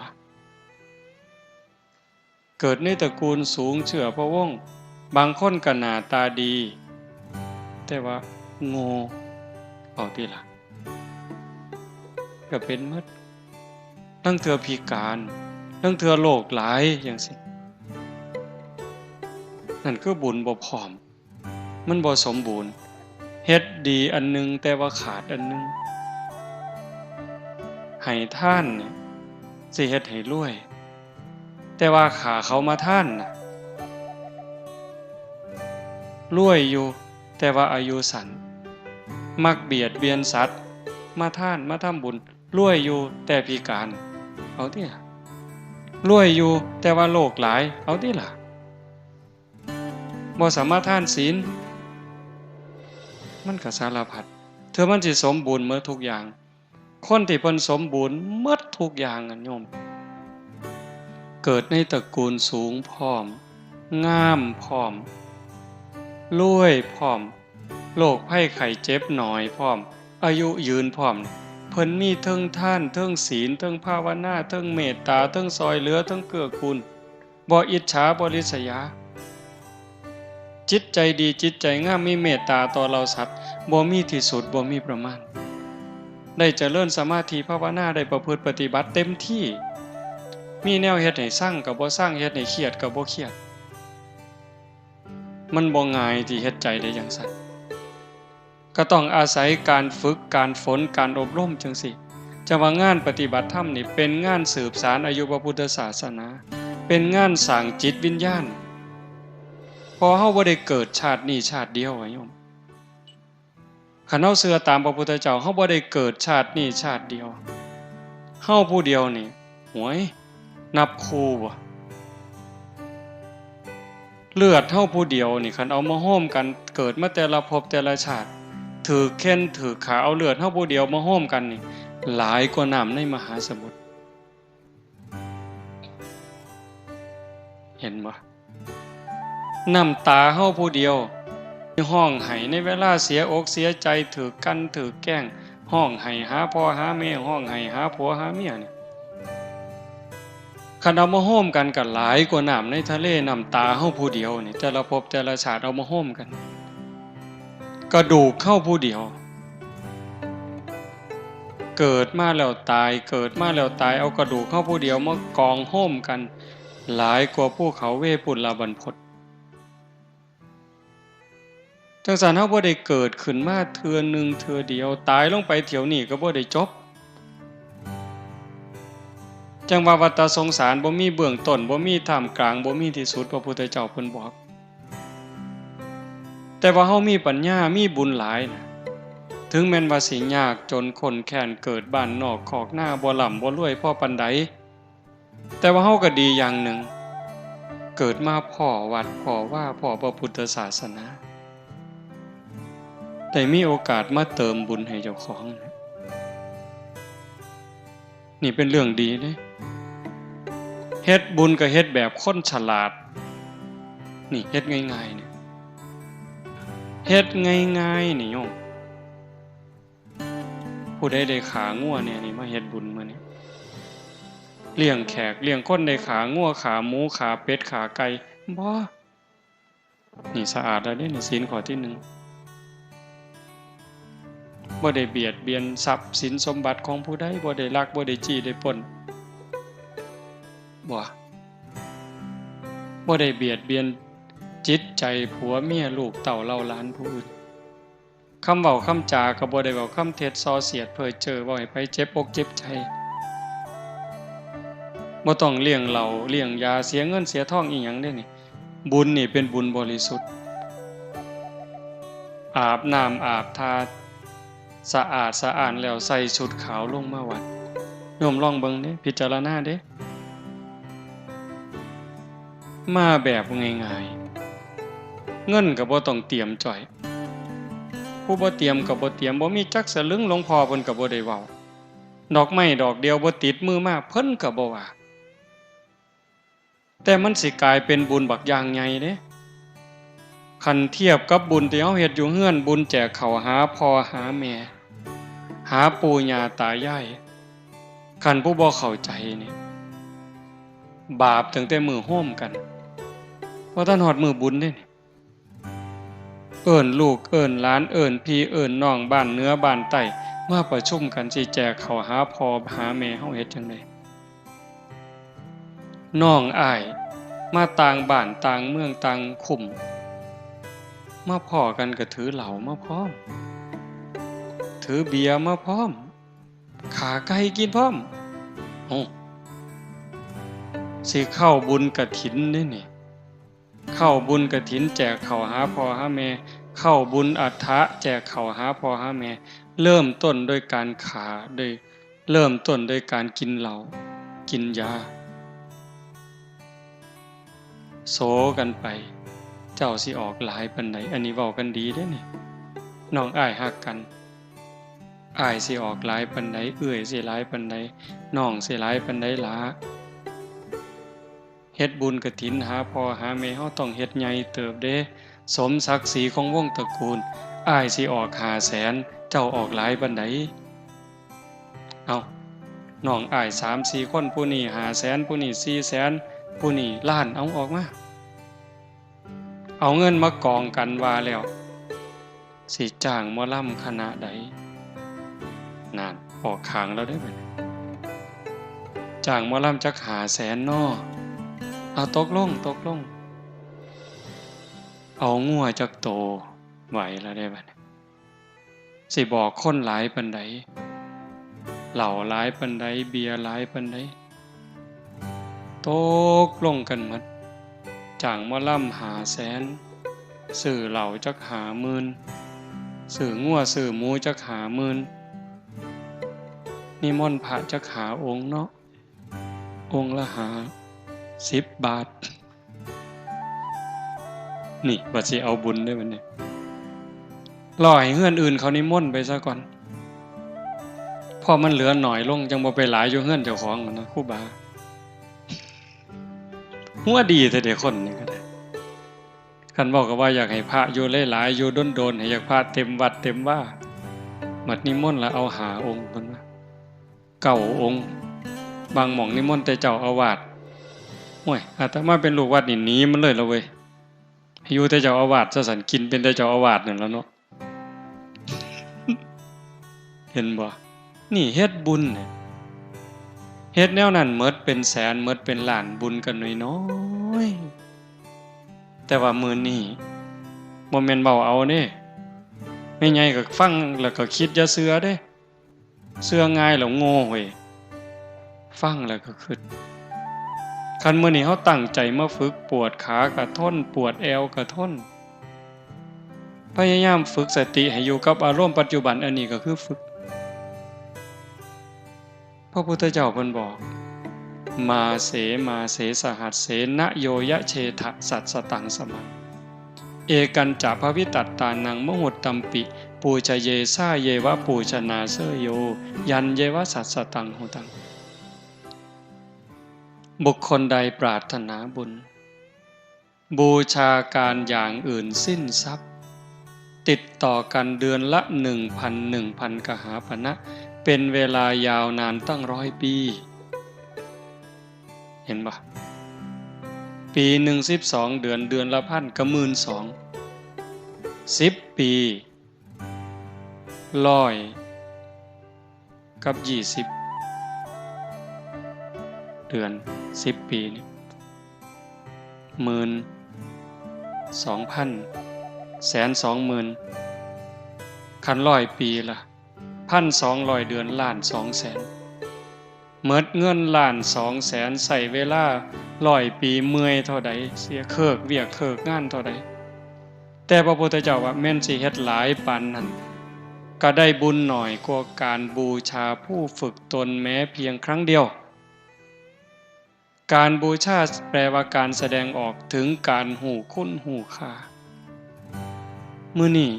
เกิดในตระกูลสูงเชื้อพะวงศ์ บางคนก็หน้าตาดี แต่ว่าโง่ เอาติล่ะ ก็เป็นหมด ลางเทื่อพิการ ลางเทื่อโรคหลายจั่งซี้ นั่นคือบุญบ่พร้อม มันบ่สมบูรณ์ เฮ็ดดีอันหนึ่งแต่ว่าขาดอันหนึ่ง ให้ทานนี่สิเฮ็ดให้รวย แต่ว่าฆ่าเขามาทานน่ะ รวยอยู่ แต่ว่าอายุสั้น มักเบียดเบียนสัตว์ มาทาน มาทำบุญ รวยอยู่ แต่พิการ เอาติล่ะ รวยอยู่ แต่ว่าโรคหลาย เอาติล่ะ บ่สมาทานศีล มันก็สารพัด เทื่อมันสิสมบูรณ์หมดทุกอย่าง คนที่เพิ่นสมบูรณ์หมดทุกอย่างอะโยม เกิดในตระกูลสูงพร้อม งามพร้อม รวยพร้อม โรคภัยไข้เจ็บน้อยพร้อม อายุยืนพร้อม เพิ่นมีเทิงทาน เทิงศีล เทิงภาวนา เทิงเมตตา เทิงซ่อยเหลือ เทิงเกื้อกูล บ่อิจฉา บ่ริษยา จิตใจดี จิตใจงาม มีเมตตาต่อเหล่าสัตว์ บ่มีที่สุด บ่มีประมาณ ได้เจริญสมาธิภาวนา ได้ประพฤติปฏิบัติเต็มที่ มีแนวเฮ็ดให้ซังก็บ่ซัง เฮ็ดให้เครียดก็บ่เครียด มันบ่ง่ายที่เฮ็ดใจได้จั่งซั้น ก็ต้องอาศัยการฝึก การฝน การอบรมจั่งซี้ จั่งว่างานปฏิบัติธรรมนี่เป็นงานสืบสานอายุพระพุทธศาสนา เป็นงานสร้างจิตวิญญาณ เพราะเฮาบ่ได้เกิดชาตินี้ชาติเดียวอะโยม คันเฮาเชื่อตามพระพุทธเจ้า เฮาบ่ได้เกิดชาตินี้ชาติเดียว เฮาผู้เดียวนี่ หวย นับคู่บ่ เลือดเฮาผู้เดียวนี่ คันเอามาโฮมกัน เกิดมาแต่ละภพแต่ละชาติ ถืกเฆ็่นถืกฆ่า เอาเลือดเฮาผู้เดียวมาโฮมกันนี่ หลายกว่าน้ำในมหาสมุทร เห็นบ่ น้ำตาเฮาผู้เดียว ร้องไห้ในเวลาเสียอกเสียใจ ถืกกลั่นถืกแกล้ง ร้องไห้หาพ่อหาแม่ ร้องไห้หาผัวหาเมียนี่ คันเอามาโฮมกันก็หลายกว่าน้ำในทะเล น้ำตาเฮาผู้เดียวนี่ แต่ละภพแต่ละชาติเอามาโฮมกัน กระดูกเฮาผู้เดียว เกิดมาแล้วตาย เกิดมาแล้วตาย เอากระดูกเฮาผู้เดียวมากองโฮมกัน หลายกว่าภูเขาเวปุลลาบรรพต จั่งซั้นเฮาบ่ได้เกิดขึ้นมาเทื่อหนึ่งเทื่อเดียว ตายลงไปเที่ยวนี้ก็บ่ได้จบ จั่งว่าวัฏสงสารบ่มีเบื้องต้น บ่มีท่ามกลาง บ่มีที่สุด พระพุทธเจ้าเพิ่นบอก แต่ว่าเฮามีปัญญา มีบุญหลายนะ ถึงแม้นว่าสิยากจนข้นแค้น เกิดบ้านนอกคอกนา บ่ร่ำบ่รวยพอปานใด แต่ว่าเฮาก็ดีอย่างหนึ่ง เกิดมาพ้อวัด พ้อวา พ้อพระพุทธศาสนา ได้มีโอกาสมาเติมบุญให้เจ้าของ นี่เป็นเรื่องดีเด้ เฮ็ดบุญก็เฮ็ดแบบคนฉลาด นี่เฮ็ดง่ายๆ นี่ เฮ็ดง่ายๆ นี่โยม ผู้ใดได้ขางัวแหน่นี่ มาเฮ็ดบุญมื้อนี้ เลี้ยงแขกเลี้ยงคน ได้ขางัว ขาหมู ขาเป็ด ขาไก่ บ่ นี่สะอาดแล้วเด้ นี่ศีลข้อที่หนึ่ง บ่ได้เบียดเบียนทรัพย์สินสมบัติของผู้ใด บ่ได้ลัก บ่ได้จี้ ได้ปล้น บ่ บ่ได้เบียดเบียนจิตใจผัวเมียลูกเต้าเหล่าหลานผู้อื่น คำเว้าคำจาก็บ่ได้เว้าคำเท็จส่อเสียดเพ้อเจ้อ เว้าให้ไผเจ็บอกเจ็บใจ บ่ต้องเลี้ยงเหล้าเลี้ยงยา เสียเงินเสียทองอีหยังเด้นี่ บุญนี่เป็นบุญบริสุทธิ์ อาบน้ำอาบท่า สะอาดสะอ้านแล้วใส่ชุดขาวลงมาวัด โยมลองเบิ่งเด้ พิจารณาเด้ มาแบบง่ายๆ เงินก็บ่ต้องเตรียมจ้อย ผู้บ่เตรียมก็บ่เตรียม บ่มีจักสลึง หลวงพ่อเพิ่นก็บ่ได้เว้า ดอกไม้ดอกเดียวบ่ติดมือมา เพิ่นก็บ่ว่า แต่มันสิกลายเป็นบุญบักอย่างใหญ่เด้ คันเทียบกับบุญที่เฮาเฮ็ดอยู่เฮือน บุญแจกข้าวหาพ่อหาแม่ หาปู่ย่าตายาย คันผู้บ่เข้าใจนี่ บาปตั้งแต่มื้อโฮมกัน บ่ทันฮอดมื้อบุญเด้นี่ เอิ้นลูกเอิ้นหลาน เอิ้นพี่เอิ้นน้อง บ้านเหนือบ้านใต้ มาประชุมกันสิแจกข้าวหาพ่อหาแม่ เฮาเฮ็ดจั่งใด น้องอ้ายมาต่างบ้านต่างเมืองต่างคุ้ม มาพ้อกันก็ถือเหล้ามาพร้อม ถือเบียร์มาพร้อม ฆ่าไก่กินพร้อม โอ้ สิเข้าบุญกฐินเด้นี่ เข้าบุญกฐินแจกข้าวหาพ่อหาแม่ เข้าบุญอัฏฐะแจกข้าวหาพ่อหาแม่ เริ่มต้นด้วยการฆ่า โดย เริ่มต้นด้วยการกินเหล้า กินยา โสกันไป เจ้าสิออกหลายปานใด อันนี้เว้ากันดีเด้นี่ น้องอ้ายฮักกัน อ้ายสิออกหลายปานใด เอื้อยสิหลายปานใด น้องสิหลายปานใดหละ เฮ็ดบุญกฐินหาพ่อหาแม่ เฮาต้องเฮ็ดใหญ่เติบเด้ สมศักดิ์ศรีของวงตระกูล อ้ายสิออกห้าแสน เจ้าออกหลายปานใด เอ้า น้องอ้ายสามสี่คน ผู้นี้ห้าแสน ผู้นี้สี่แสน ผู้นี้ล้าน เอาออกมา เอาเงินมากองกันว่าแล้ว สิจ้างหมอลำคณะใด นั่น ออกข้างแล้วเด้บัดนี้ จ้างหมอลำจักห้าแสนน้อ เอา ตกลง ตกลง เอางัวจักโต ไหวแล้วเด้บัดนี้ สิบอกคนหลายปานใด เหล้าหลายปานใด เบียร์หลายปานใด ตกลงกันหมด จ้างหมอลำห้าแสน ซื้อเหล้าจักห้าหมื่น ซื้องัวซื้อหมูจักห้าหมื่น นิมนต์พระจักห้าองค์เนาะ องค์ละห้าสิบบาท นี่บัดสิเอาบุญเด้บัดนี้ รอให้เฮือนอื่นเขานิมนต์ไปซะก่อน พอมันเหลือหน่อยลง จั่งบ่ไปหลายอยู่เฮือนเจ้าของนะ ครูบา หัวดีแท้เด้คนนี่ก็ได้ คันเว้าก็ว่าอยากให้พระอยู่หลายๆ อยู่โดนๆ ให้อยากพระเต็มวัดเต็มวา บัดนิมนต์ละเอาห้าองค์เพิ่นว่า เก้าองค์ บางหม่องนิมนต์แต่เจ้าอาวาส โอ้ย อาตมาเป็นลูกวัดนี่หนีมันเลยละเว้ย ให้อยู่แต่เจ้าอาวาสซะซั่น กินเป็นแต่เจ้าอาวาสนั่นล่ะเนาะ เห็นบ่ นี่เฮ็ดบุญเนี่ย เฮ็ดแนวนั้นหมดเป็นแสน หมดเป็นล้าน บุญก็น้อยๆ แต่ว่ามื้อนี้บ่แม่นเว้าเอาเด้ แม่ใหญ่ก็ฟังแล้วก็คิดอย่าเชื่อเด้ เชื่อง่ายแล้วโง่เว้ย ฟังแล้วก็คิด คันมื้อนี้เฮาตั้งใจมาฝึก ปวดขาก็ทน ปวดแอวก็ทน พยายามฝึกสติให้อยู่กับอารมณ์ปัจจุบัน อันนี้ก็คือฝึก พระพุทธเจ้าเพิ่นบอก มาเส มาเส สหัสเส นะโยยะเชทะ สัสสตังสมัง เอกัญจะภวิตัตตานัง มหุตตัมปิ ปูชเยสาเยวะ ปูชนาเสยโย ยันเยวะ สัสสตังหุตัง บุคคลใดปรารถนาบุญ บูชาการอย่างอื่นสิ้นทรัพย์ ติดต่อกันเดือนละหนึ่งพัน หนึ่งพันกหาปณะ เป็นเวลายาวนานตั้งร้อยปี เห็นปะ ปีหนึ่งสิบสองเดือน เดือนละพันก็หมื่นสอง สิบปี ร้อย กับยี่สิบ เดือน สิบปีนี่ หมื่น สองพัน แสน สองหมื่น คันร้อยปีละ พันสองร้อยเดือน ล้านสองแสน หมดเงินล้านสองแสน ใช้เวลาร้อยปี เมื่อยเท่าใด เสียเคิกเวียกเคิกงานเท่าใด แต่พระพุทธเจ้าว่าแม่นสิเฮ็ดหลายปานนั้น ก็ได้บุญน้อยกว่าการบูชาผู้ฝึกตนแม้เพียงครั้งเดียว การบูชาแปลว่าการแสดงออกถึงการฮู้คุณฮู้ค่า มื้อนี้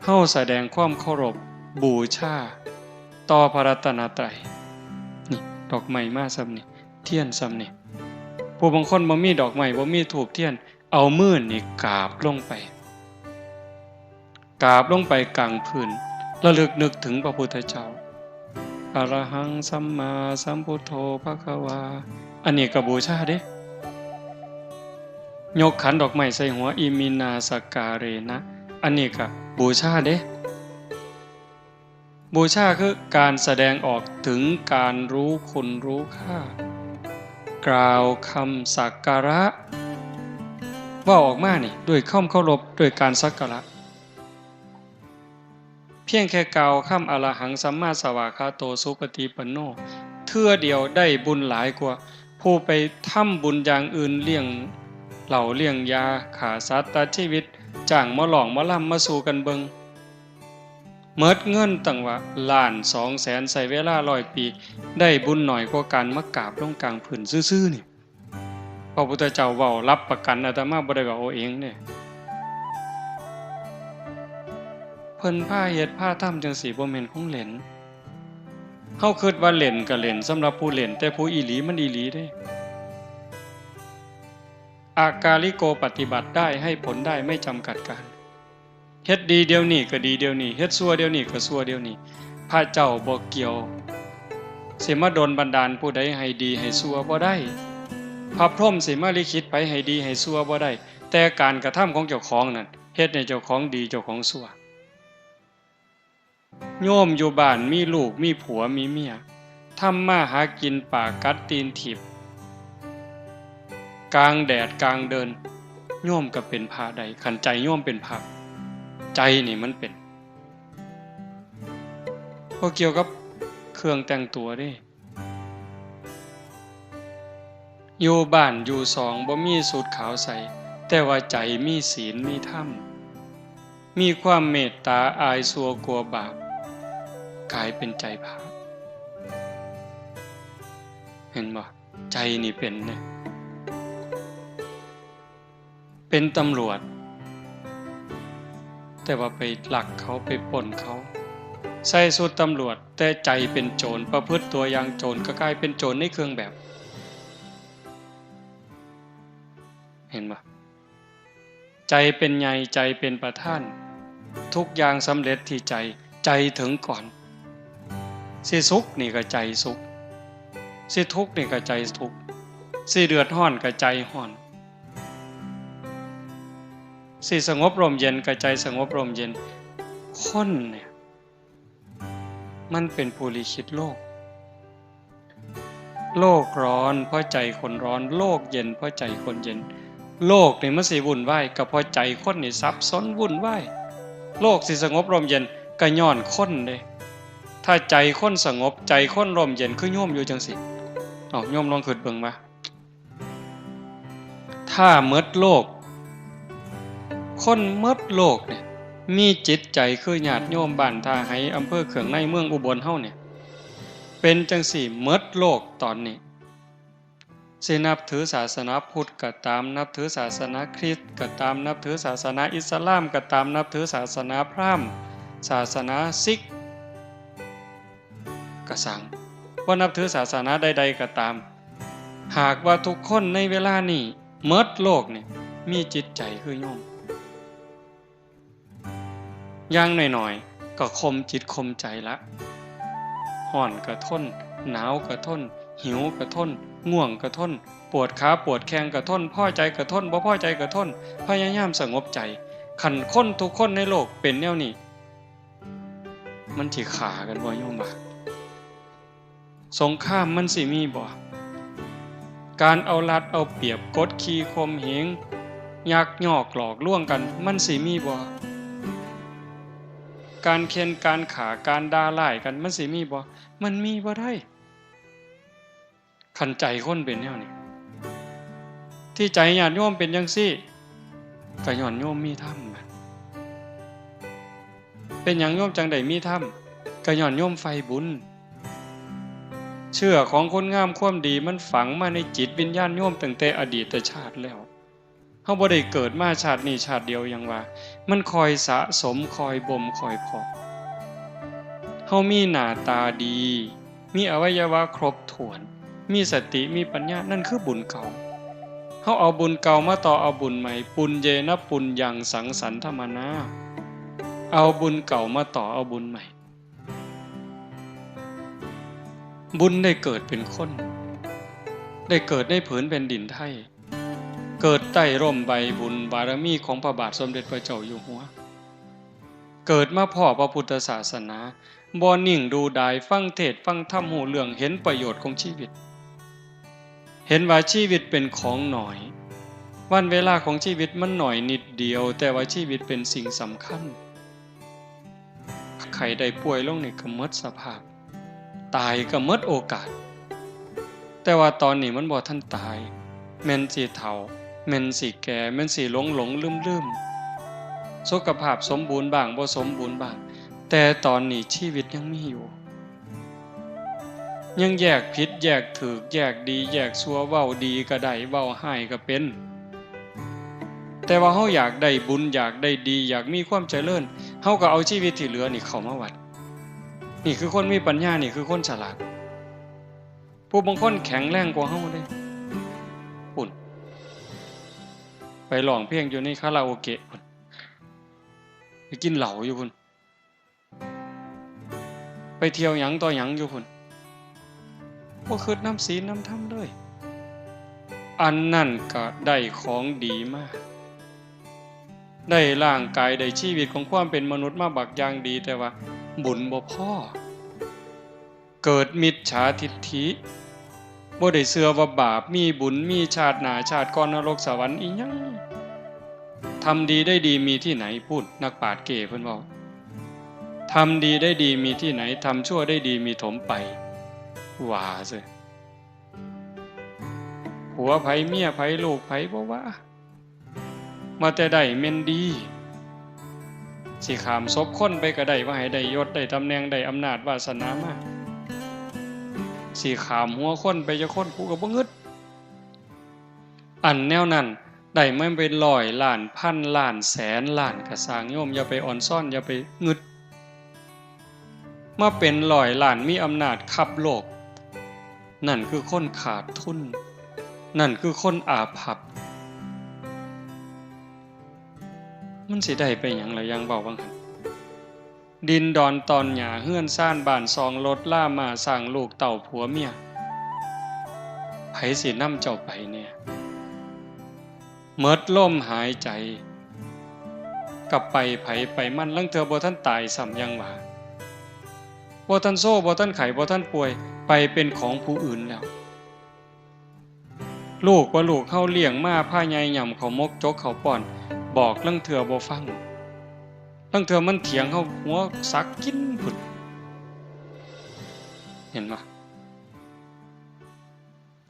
เฮาแสดงความเคารพบูชาต่อพระรัตนตรัย นี่ ดอกไม้มาส่ำนี่ เทียนส่ำนี่ ผู้บางคนบ่มีดอกไม้ บ่มีธูปเทียน เอามือนี่กราบลงไป กราบลงไปกลางพื้น ระลึกนึกถึงพระพุทธเจ้า อะระหังสัมมาสัมพุทโธภะคะวา อันนี้ก็บูชาเด้ ยกขันดอกไม้ใส่หัว อิมินาสกการะ อันนี้ก็บูชาเด้ บูชาคือการแสดงออกถึงการรู้คุณรู้ค่า กล่าวคำสักการะ เว้าออกมานี่ ด้วยความเคารพ ด้วยการสักการะ เพียงแค่กล่าวคำ อะระหังสัมมาสวากขาโต สุปฏิปันโน เทื่อเดียวได้บุญหลายกว่าผู้ไปทำบุญอย่างอื่น เลี้ยงเหล้าเลี้ยงยา ฆ่าสัตว์ตัดชีวิต จ้างหมอร้องหมอลำมาสู่กันเบิ่ง หมดเงินตั้งว่าล้านสองแสน ใช้เวลาร้อยปี ได้บุญน้อยกว่าการมากราบลงกลางพื้นซื่อๆ นี่ พระพุทธเจ้าเว้ารับประกัน อาตมาบ่ได้เว้าเอาเองเด้ เพิ่นพาเฮ็ดพาทำจั่งซี้ บ่แม่นของเล่น เฮาคิดว่าเล่นก็เล่นสำหรับผู้เล่น แต่ผู้อีหลีมันอีหลีเด้ อากาลิโก ปฏิบัติได้ ให้ผลได้ ไม่จำกัดการ เฮ็ดดีเดี๋ยวนี้ก็ดีเดี๋ยวนี้ เฮ็ดชั่วเดี๋ยวนี้ก็ชั่วเดี๋ยวนี้ พระเจ้าบ่เกี่ยว สิมาดลบันดาลผู้ใดให้ดีให้ชั่วบ่ได้ พระพรหมสิมาลิขิตไผให้ดีให้ชั่วบ่ได้ แต่การกระทำของเจ้าของนั่น เฮ็ดให้เจ้าของดีเจ้าของชั่ว โยมอยู่บ้านมีลูกมีผัวมีเมีย ทำมาหากินปากกัดตีนถีบ กลางแดดกลางเดิน โยมก็เป็นพระได้ คันใจโยมเป็นพระ ใจนี่มันเป็น บ่เกี่ยวกับเครื่องแต่งตัวเด้ อยู่บ้านอยู่ซองบ่มีสูทขาวใส่ แต่ว่าใจมีศีลมีธรรม มีความเมตตา อายชั่วกลัวบาป กลายเป็นใจพระ เห็นบ่ ใจนี่เป็นเด้ เป็นตำรวจ แต่ว่าไปลักเขา ไปปล้นเขา ใส่สูทตำรวจ แต่ใจเป็นโจร ประพฤติตัวอย่างโจร ก็กลายเป็นโจรในเครื่องแบบ เห็นบ่ ใจเป็นใหญ่ ใจเป็นประธาน ทุกอย่างสำเร็จที่ใจ ใจถึงก่อน สิสุขนี่ก็ใจสุข สิทุกข์นี่ก็ใจทุกข์ สิเดือดร้อนก็ใจร้อน สิสงบร่มเย็นก็ใจสงบร่มเย็น คนเนี่ย มันเป็นผู้ลิขิตโลก โลกร้อนเพราะใจคนร้อน โลกเย็นเพราะใจคนเย็น โลกนี่มันสิวุ่นวายก็เพราะใจคนนี่สับสนวุ่นวาย โลกสิสงบร่มเย็นก็ย้อนคนเด้ ถ้าใจคนสงบ ใจคนร่มเย็น คือโยมอยู่จั่งซี้ เอา โยมลองคิดเบิ่งว่า ถ้าหมดโลก คนหมดโลกเนี่ย มีจิตใจคือญาติโยมบ้านท่าไฮ อำเภอเคืองใน เมืองอุบลเฮาเนี่ย เป็นจั่งซี้หมดโลกตอนนี้ สินับถือศาสนาพุทธก็ตาม นับถือศาสนาคริสต์ก็ตาม นับถือศาสนาอิสลามก็ตาม นับถือศาสนาพราหมณ์ ศาสนาซิกก็ซัง บ่นับถือศาสนาใดๆก็ตาม หากว่าทุกคนในเวลานี้หมดโลกนี่ มีจิตใจคือโยม อย่างน้อยๆ ก็ข่มจิตข่มใจละ ร้อนก็ทน หนาวก็ทน หิวก็ทน ง่วงก็ทน ปวดขาปวดแข้งก็ทน พอใจก็ทน บ่พอใจก็ทน พยายามสงบใจ คันคนทุกคนในโลกเป็นแนวนี้ มันสิฆ่ากันบ่โยมว่า สงครามมันสิมีบ่ การเอารัดเอาเปรียบ กดขี่ข่มเหง ยักยอกหลอกลวงกัน มันสิมีบ่ การเฆี่ยนการฆ่า การด่าร้ายกัน มันสิมีบ่ มันมีบ่ได้ คันใจคนเป็นแนวนี้ ที่ใจญาติโยมเป็นจั่งซี้ ก็ย้อนโยมมีธรรม เป็นหยังโยมจั่งได้มีธรรม ก็ย้อนโยมใฝ่บุญ เชื้อของคุณงามความดีมันฝังมาในจิตวิญญาณโยมตั้งแต่อดีตชาติแล้ว เฮาบ่ได้เกิดมาชาตินี้ชาติเดียวหยังว่า มันค่อยสะสม ค่อยบ่ม ค่อยเพาะ เฮามีหน้าตาดี มีอวัยวะครบถ้วน มีสติ มีปัญญา นั่นคือบุญเก่า เฮาเอาบุญเก่ามาต่อเอาบุญใหม่ ปุญเยนะปุญญังสังสันทมนา เอาบุญเก่ามาต่อเอาบุญใหม่ บุญได้เกิดเป็นคน ได้เกิดในผืนแผ่นดินไทย เกิดใต้ร่มใบบุญบารมีของพระบาทสมเด็จพระเจ้าอยู่หัว เกิดมาพ้อพระพุทธศาสนา บ่นิ่งดูดาย ฟังเทศน์ฟังธรรม ฮู้เรื่อง เห็นประโยชน์ของชีวิต เห็นว่าชีวิตเป็นของน้อย วันเวลาของชีวิตมันน้อยนิดเดียว แต่ว่าชีวิตเป็นสิ่งสำคัญ ไข้ได้ป่วยลงนี่ก็หมดสภาพ ตายก็หมดโอกาส แต่ว่าตอนนี้มันบ่ทันตาย แม่นสิเฒ่า แม่นสิแก่ แม่นสิหลงหลงลืมลืม สุขภาพสมบูรณ์บ้าง บ่สมบูรณ์บ้าง แต่ตอนนี้ชีวิตยังมีอยู่ ยังแยกผิด แยกถูก แยกดี แยกชั่ว เว้าดีก็ได้ เว้าร้ายก็เป็น แต่ว่าเฮาอยากได้บุญ อยากได้ดี อยากมีความเจริญ เฮาก็เอาชีวิตที่เหลือนี่เข้ามาวัด นี่คือคนมีปัญญา นี่คือคนฉลาด ผู้บางคนแข็งแรงกว่าเฮาเด้ พุ้น ไปร้องเพลงอยู่ในคาราโอเกะพุ้น ไปกินเหล้าอยู่พุ้น ไปเที่ยวหยังต่อหยังอยู่พุ้น บ่คิดนำศีลนำธรรมเลย อันนั้นก็ได้ของดีมา ได้ร่างกาย ได้ชีวิตของความเป็นมนุษย์มาบักอย่างดี แต่ว่าบุญบ่พอ เกิดมิจฉาทิฏฐิ บ่ได้เชื่อว่าบาปมีบุญ มีชาติหน้าชาติก่อน นรกสวรรค์อีหยัง ทำดีได้ดีมีที่ไหน พุ้น นักปราชญ์เกเพิ่นเว้า ทำดีได้ดีมีที่ไหน ทำชั่วได้ดีมีถมไป ว่าซื่อ ผัวไผเมียไผลูกไผบ่ว่า ว่าแต่ได้แม่นดี สิข้ามศพคนไปก็ได้ ว่าให้ได้ยศ ได้ตำแหน่ง ได้อำนาจวาสนามา สิข้ามหัวคนไปจักคน กูก็บ่งึด อันแนวนั้น ได้มาเป็นร้อยล้าน พันล้าน แสนล้าน ก็ซ่าง โยมอย่าไปอ่อนซ้อน อย่าไปงึด มาเป็นร้อยล้าน มีอำนาจคับโลก นั่นคือคนขาดทุน นั่นคือคนอาภัพ มันสิได้ไปหยังล่ะ อย่างเว้าว่าหั่น ดินดอนตอนหญ้า เฮือนซานบ้านซอง รถลาม้าช้าง ลูกเต้าผัวเมีย ไผสินำเจ้าไปแน่ หมดลมหายใจ ก็ไปไผไปมัน ลางเทื่อบ่ทันตายซ้ำ อย่างว่า บ่ทันโซ บ่ทันไข้ บ่ทันป่วย ไปเป็นของผู้อื่นแล้ว ลูกว่าลูกเฮาเลี้ยงมา พาใหญ่ย่ำข้าวหมก จกข้าวป้อน บอกลางเทื่อบ่ฟัง ลางเทื่อมันเถียงเฮา หัวสักกินพุ้น เห็นบ่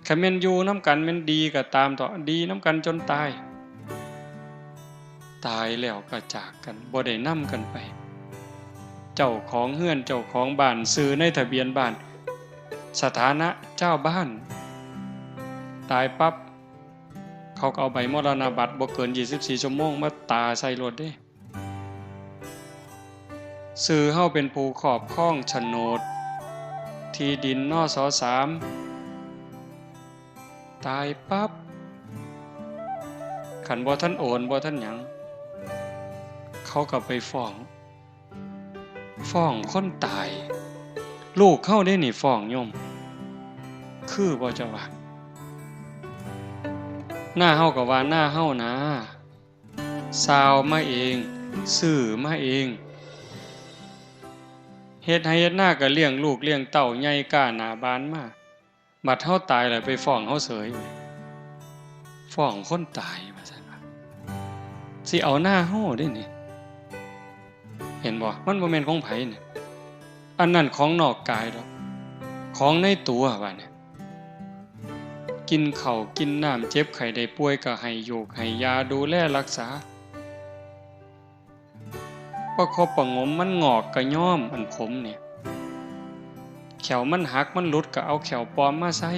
คันแม่นอยู่นำกันแม่นดีก็ตามเถาะ ดีนำกันจนตาย ตายแล้วก็จากกัน บ่ได้นำกันไป เจ้าของเฮือน เจ้าของบ้าน ชื่อในทะเบียนบ้าน สถานะเจ้าบ้าน ตายปั๊บ เขาก็เอาใบมรณบัตร บ่เกินยี่สิบสี่ชั่วโมง มาตราใส่โลดเด้ ชื่อเฮาเป็นผู้ครอบครองโฉนด ที่ดิน นส.สาม ตายปั๊บ คันบ่ทันโอน บ่ทันหยัง เขาก็ไปฟ้อง ฟ้องคนตาย ลูกเฮาเด้นี่ฟ้องโยม คือบ่เจ้าว่า นาเฮาก็ว่านาเฮานา ซาวมาเอง ซื้อมาเอง เฮ็ดไร่เฮ็ดนาก็เลี้ยงลูกเลี้ยงเต้าใหญ่ก้าหน้าบานมา บัดเฮาตายแล้วไปฟ้องเฮาเสย ฟ้องคนตายว่าซั่นว่า สิเอานาเฮาเด้นี่ เห็นบ่ มันบ่แม่นของไผนี่ อันนั้นของนอกกายดอก ของในตัวว่านี่ กินข้าวกินน้ำ เจ็บไข้ได้ป่วยก็ให้ยูกให้ยา ดูแลรักษา ประคบประหงม มันงอกก็ย้อม อันผมเนี่ย แข้วมันหักมันหลุดก็เอาแข้วปลอมมาใส่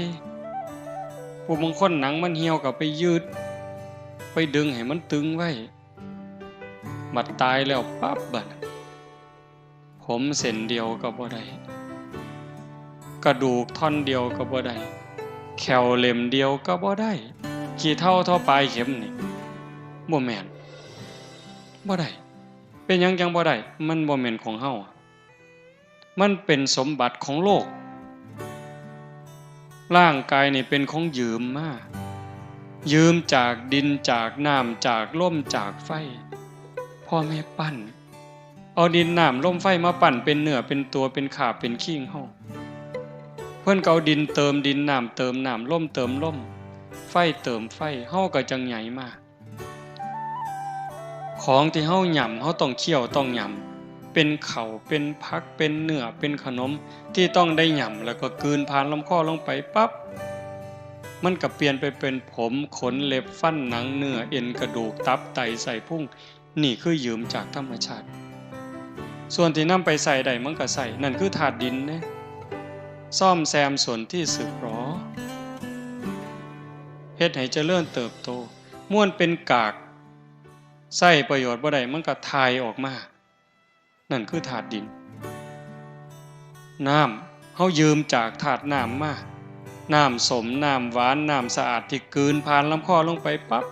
ผู้บางคนหนังมันเหี่ยวก็ไปยืด ไปดึงให้มันตึงไว้ บัดตายแล้วปั๊บบัด ผมเส้นเดียวก็บ่ได้ กระดูกท่อนเดียวก็บ่ได้ แข้วเล่มเดียวก็บ่ได้ ขี้เถ้าเท่าปลายเข็มนี่ บ่แม่น บ่ได้ เป็นหยังจั่งบ่ได้ มันบ่แม่นของเฮา มันเป็นสมบัติของโลก ร่างกายนี่เป็นของยืมมา ยืมจากดิน จากน้ำ จากลม จากไฟ พ่อแม่ปั้น เอาดินน้ำลมไฟมาปั้นเป็นเนื้อเป็นตัว เป็นขาบเป็นขีงเฮา เพิ่นก็เอาดินเติมดิน น้ำเติมน้ำ ลมเติมลม ไฟเติมไฟ เฮาก็จั่งใหญ่มา ของที่เฮาหย่ำ เฮาต้องเคี้ยวต้องหย่ำ เป็นข้าว เป็นผัก เป็นเนื้อ เป็นขนม ที่ต้องได้หย่ำ แล้วก็กลืนผ่านลำคอลงไปปั๊บ มันก็เปลี่ยนไปเป็นผม ขน เล็บ ฟัน หนัง เนื้อ เอ็น กระดูก ตับ ไต ไส้พุง นี่คือยืมจากธรรมชาติ ส่วนที่นำไปใช้ได้มันก็ใช้ นั่นคือธาตุดินเด้ ซ่อมแซมส่วนที่สึกหรอ เฮ็ดให้เจริญเติบโต ม่วนเป็นกาก ใช้ประโยชน์บ่ได้ มันก็ถ่ายออกมา นั่นคือธาตุดิน น้ำ เฮายืมจากธาตุน้ำมา น้ำส้ม น้ำหวาน น้ำสะอาดที่กลืนผ่านลำคอลงไปปั๊บ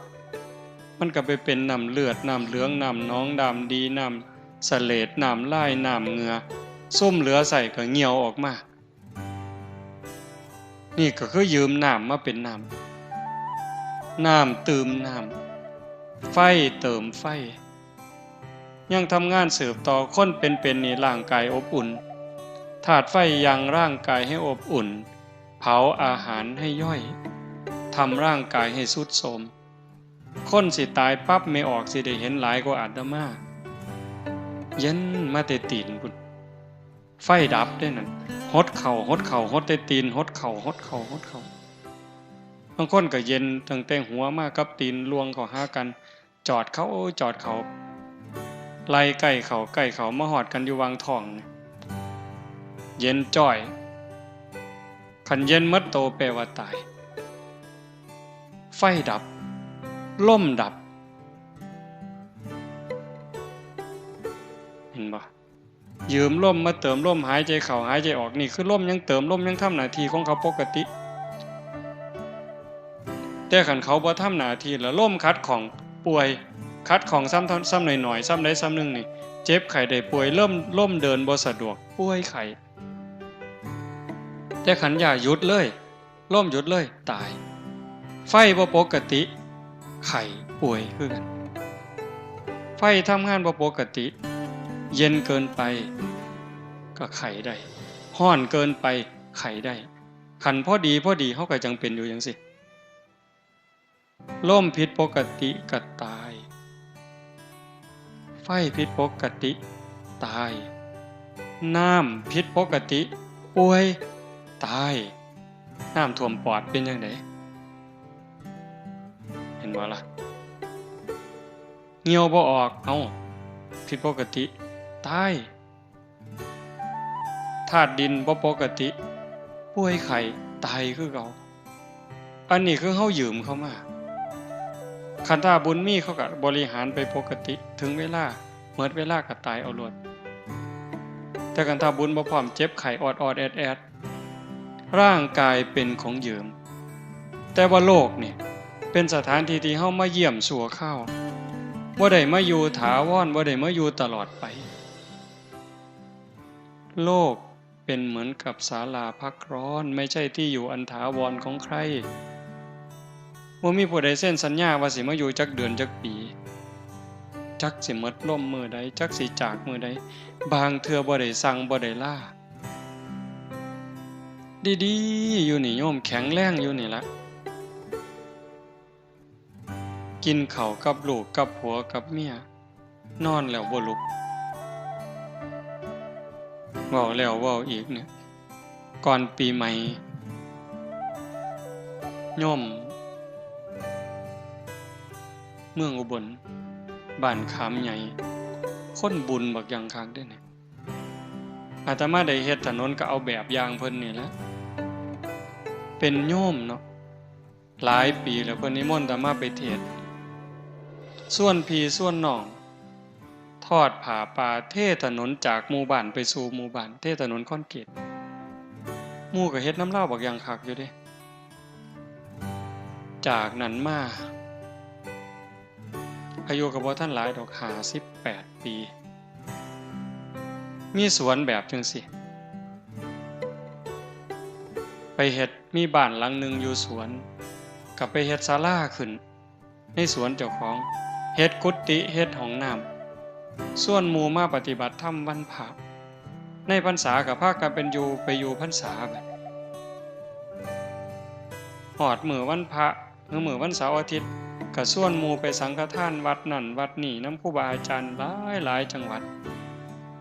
มันก็ไปเป็นน้ำเลือด น้ำเหลือง น้ำหนอง น้ำดี น้ำเสลด น้ำลาย น้ำเหงื่อ ซุมเหลือใช้ก็เหี่ยวออกมา นี่ก็คือยืมน้ำมาเป็นน้ำ น้ำตื่มน้ำ ไฟเติมไฟ ยังทำงานสืบต่อ คนเป็นๆ นี่ร่างกายอบอุ่น ธาตุไฟยังร่างกายให้อบอุ่น เผาอาหารให้ย่อย ทำร่างกายให้ทรุดโทรม คนสิตายปั๊บ แม่ออกสิได้เห็นหลายกว่าอาตมา เย็นมาแต่ตีนพุ้น ไฟดับเด้นั่น หดเข่า หดเข่า หดแต่ตีน หดเข่า หดเข่า หดเข่า บางคนก็เย็นตั้งแต่หัวมากับตีน ลวงเข้าหากัน จอดเข้า จอดเข้า ไล่ใกล้เข้า ใกล้เข้า มาฮอดกันอยู่หว่างท้องนี่ เย็นจ้อย คันเย็นหมดโตแปลว่าตาย ไฟดับ ลมดับ เห็นบ่ ยืมลมมาเติมลม หายใจเข้า หายใจออก นี่คือลมยังเติม ลมยังทำหน้าที่ของเขาปกติ แต่คันเขาบ่ทำหน้าที่แล้ว ลมขัดข้อง ป่วย ขัดข้องซ้ำ ซ้ำหน่อยๆ ซ้ำใดซ้ำหนึ่งนี่ เจ็บไข้ได้ป่วย ลม ลมเดินบ่สะดวก ป่วยไข้ แต่คันอย่าหยุดเลย ลมหยุดเลย ตาย ไฟบ่ปกติ ไข้ ป่วยคือกัน ไฟทำงานบ่ปกติ เย็นเกินไป ก็ไข้ได้ ร้อนเกินไป ไข้ได้ คันพอดี พอดี เฮาก็จั่งเป็นอยู่จั่งซี้ ลมผิดปกติก็ตาย ไฟผิดปกติ ตาย น้ำผิดปกติ ป่วย ตาย น้ำท่วมปอดเป็นจั่งใด เห็นบ่ล่ะ เหี่ยวบ่ออก เอ้า ผิดปกติ ตาย ธาตุดินบ่ปกติ ป่วยไข้ ตายคือเก่า อันนี้คือเฮายืมเขามา คันถ้าบุญมีเขาก็บริหารไปปกติ ถึงเวลา หมดเวลาก็ตายเอาโลด แต่คันถ้าบุญบ่พร้อม เจ็บไข้ออดๆ แอดๆ ร่างกายเป็นของยืม แต่ว่าโลกนี่เป็นสถานที่ที่เฮามาเยี่ยมชั่วคราว บ่ได้มาอยู่ถาวร บ่ได้มาอยู่ตลอดไป โลกเป็นเหมือนกับศาลาพักร้อน ไม่ใช่ที่อยู่อันถาวรของใคร บ่มีผู้ใดเซ็นสัญญาว่าสิมาอยู่จักเดือนจักปี จักสิหมดลมมื้อใด จักสิจากมื้อใด บางเทื่อบ่ได้สั่งบ่ได้ลา ดีๆ อยู่นี่โยม แข็งแรงอยู่นี่ละ กินข้าวกับลูกกับผัวกับเมีย นอนแล้วบ่ลุก เว้าแล้วเว้าอีกเนี่ย ก่อนปีใหม่ โยม เมืองอุบล บ้านขามใหญ่ คนบุญบักอย่างคักเด้เนี่ย อาตมาได้เฮ็ดถนนก็เอาแบบอย่างเพิ่นนี่แหละ เป็นโยมเนาะ หลายปีแล้วเพิ่นนิมนต์อาตมาไปเทศน์ ชวนพี่ชวนน้อง ทอดผ้าป่า เทถนนจากหมู่บ้านไปสู่หมู่บ้าน เทถนนคอนกรีต หมู่ก็เฮ็ดนำลาวบักอย่างคักอยู่เด้ จากนั้นมา อายุก็บ่ทันหลายดอก ห้าสิบแปดปี มีสวนแบบจั่งซี้ ไปเฮ็ด มีบ้านหลังหนึ่งอยู่สวน ก็ไปเฮ็ดศาลาขึ้น ในสวนเจ้าของ เฮ็ดกุฏิ เฮ็ดห้องน้ำ ชวนหมู่มาปฏิบัติธรรมวันพระ ในพรรษาก็พากันเป็นอยู่ ไปอยู่พรรษาบัด ฮอดมื้อวันพระ หรือมื้อวันเสาร์อาทิตย์ ก็ชวนหมู่ไปสังฆทานวัดนั่นวัดนี่นำครูบาอาจารย์หลายหลายจังหวัด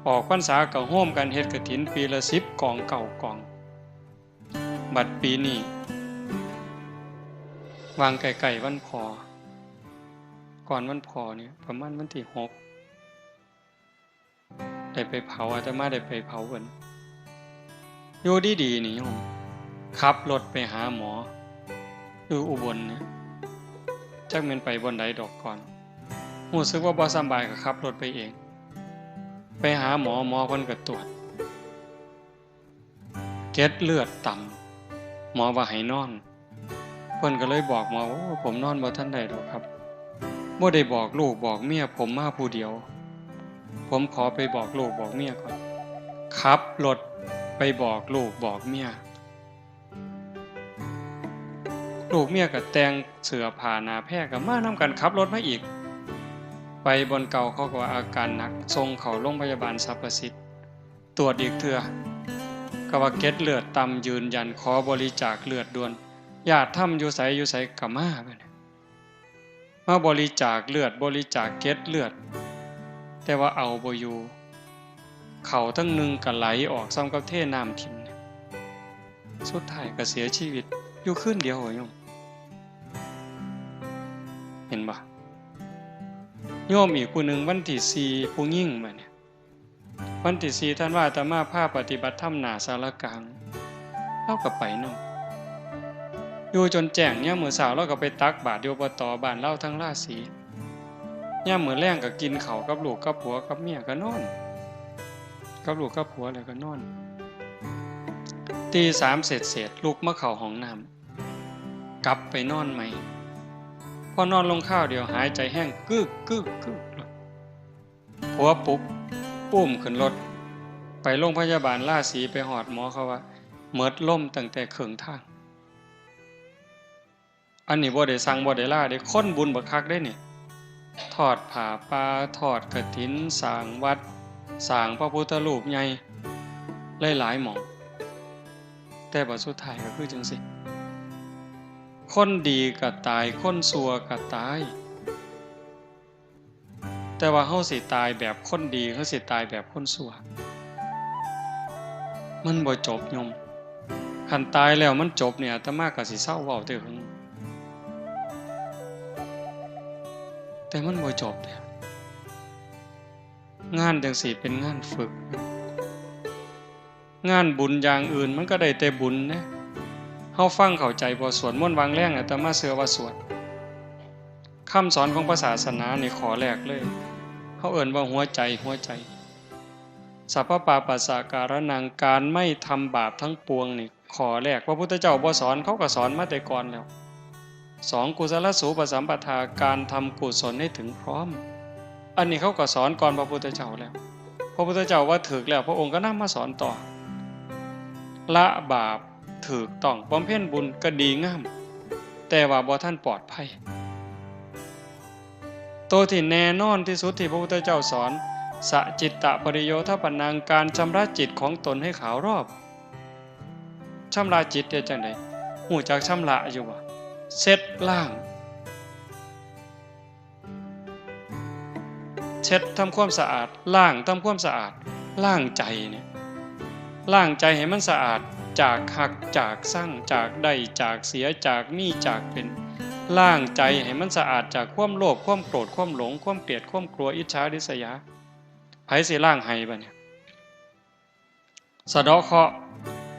ออกพรรษาก็ร่วมกันเฮ็ดกฐินปีละสิบกอง เก้ากอง บัดปีนี้ วางใกล้ๆวันพ่อ ก่อนวันพ่อเนี่ย ประมาณวันที่หก ได้ไปเผา อาตมาได้ไปเผาเพิ่น อยู่ดีๆนี่โยม ขับรถไปหาหมอ อยู่อุบลเนี่ย จักแม่นไปบ่อนใดดอกก่อน รู้สึกว่าบ่สำบายก็ขับรถไปเอง ไปหาหมอ หมอเพิ่นก็ตรวจ เกล็ดเลือดต่ำ หมอว่าให้นอน เพิ่นก็เลยบอกหมอ โอ้ ผมนอนบ่ทันได้ดอกครับ บ่ได้บอกลูกบอกเมีย ผมมาผู้เดียว ผมขอไปบอกลูกบอกเมียก่อน ขับรถไปบอกลูกบอกเมีย ลูกเมียก็แต่งเสื้อผ้าหน้าแพรก็มานำกัน ขับรถมาอีก ไปบ่อนเก่าเขาก็ว่าอาการหนัก ส่งเข้าโรงพยาบาลสรรพสิทธิ์ ตรวจอีกเทื่อ ก็ว่าเกล็ดเลือดต่ำยืนยัน ขอบริจาคเลือดด่วน ญาติธรรมอยู่ไสอยู่ไสก็มาบัดนี้ มาบริจาคเลือด บริจาคเกล็ดเลือด แต่ว่าเอาบ่อยู่ เข้าทั้งหนึ่งก็ไหลออก ส่ำกับเทน้ำถิ่ม สุดท้ายก็เสียชีวิตอยู่คืนเดียวโยม เห็นบ่ โยมอีกผู้หนึ่งวันที่สี่ ผู้หญิงบัดนี้ วันที่สี่ธันวา อาตมาพาปฏิบัติธรรมหน้าศาลากลาง ลาวก็ไปนำ อยู่จนแจ้ง ยามมื้อเช้าลาวก็ไปตักบาตรอยู่ อบต บ้านลาวทางราศี ยามมื้อแลงก็กินข้าวกับลูกกับผัวกับเมียก็นอน กับลูกกับผัวแล้วก็นอน ตีสามเศษๆ ลุกมาเข้าห้องน้ำ กลับไปนอนใหม่ พอนอนลงคราวเดียวหายใจแฮง กึก กึก กึก ผัวปลุก อุ้มขึ้นรถ ไปโรงพยาบาลราศี ไปฮอดหมอเขาว่า หมดลมตั้งแต่ครึ่งทาง อันนี้บ่ได้สั่งบ่ได้ลาเด้ คนบุญบักคักเด้นี่ ทอดผ้าป่า ทอดกฐิน สร้างวัด สร้างพระพุทธรูปใหญ่ หลายๆหม่อง แต่บัดสุดท้ายก็คือจั่งซี้ คนดีก็ตาย คนชั่วก็ตาย แต่ว่าเฮาสิตายแบบคนดี เฮาสิตายแบบคนชั่ว มันบ่จบโยม คันตายแล้วมันจบเนี่ย อาตมาก็สิเซาเว้าแต่หึง แต่มันบ่จบเด้ งานจั่งซี้เป็นงานฝึก งานบุญอย่างอื่นมันก็ได้แต่บุญเด้ เฮาฟังเข้าใจบ่ สวดมนต์วางแลง อาตมาเชื่อว่าสวด คำสอนของพระศาสนานี่ข้อแรกเลย เฮาเอิ้นว่าหัวใจ หัวใจ สัพพปาปัสสะการะนัง การไม่ทำบาปทั้งปวงนี่ ข้อแรกพระพุทธเจ้าบ่สอน เขาก็สอนมาแต่ก่อนแล้ว สอง กุศลสูปสัมปทา การทำกุศลให้ถึงพร้อม อันนี้เขาก็สอนก่อนพระพุทธเจ้าแล้ว พระพุทธเจ้าว่าถูกแล้ว พระองค์ก็นำมาสอนต่อ ละบาปถูกต้อง บำเพ็ญบุญก็ดีงาม แต่ว่าบ่ทันปลอดภัย ตัวที่แน่นอนที่สุดที่พระพุทธเจ้าสอน สจิตตปริโยธปนัง การชำระจิตของตนให้ขาวรอบ ชำระจิตเฮ็ดจั่งใด ฮู้จักชำระอยู่บ่ เช็ดล้าง เช็ดทำความสะอาด ล้างทำความสะอาด ล้างใจเนี่ย ล้างใจให้มันสะอาด จากฮัก จากซัง จากได้ จากเสีย จากมี จากเป็น ล้างใจให้มันสะอาดจากความโลภ ความโกรธ ความหลง ความเกลียด ความกลัว อิจฉาริษยา ไผสิล้างให้บัดเนี่ย สะเดาะเคราะห์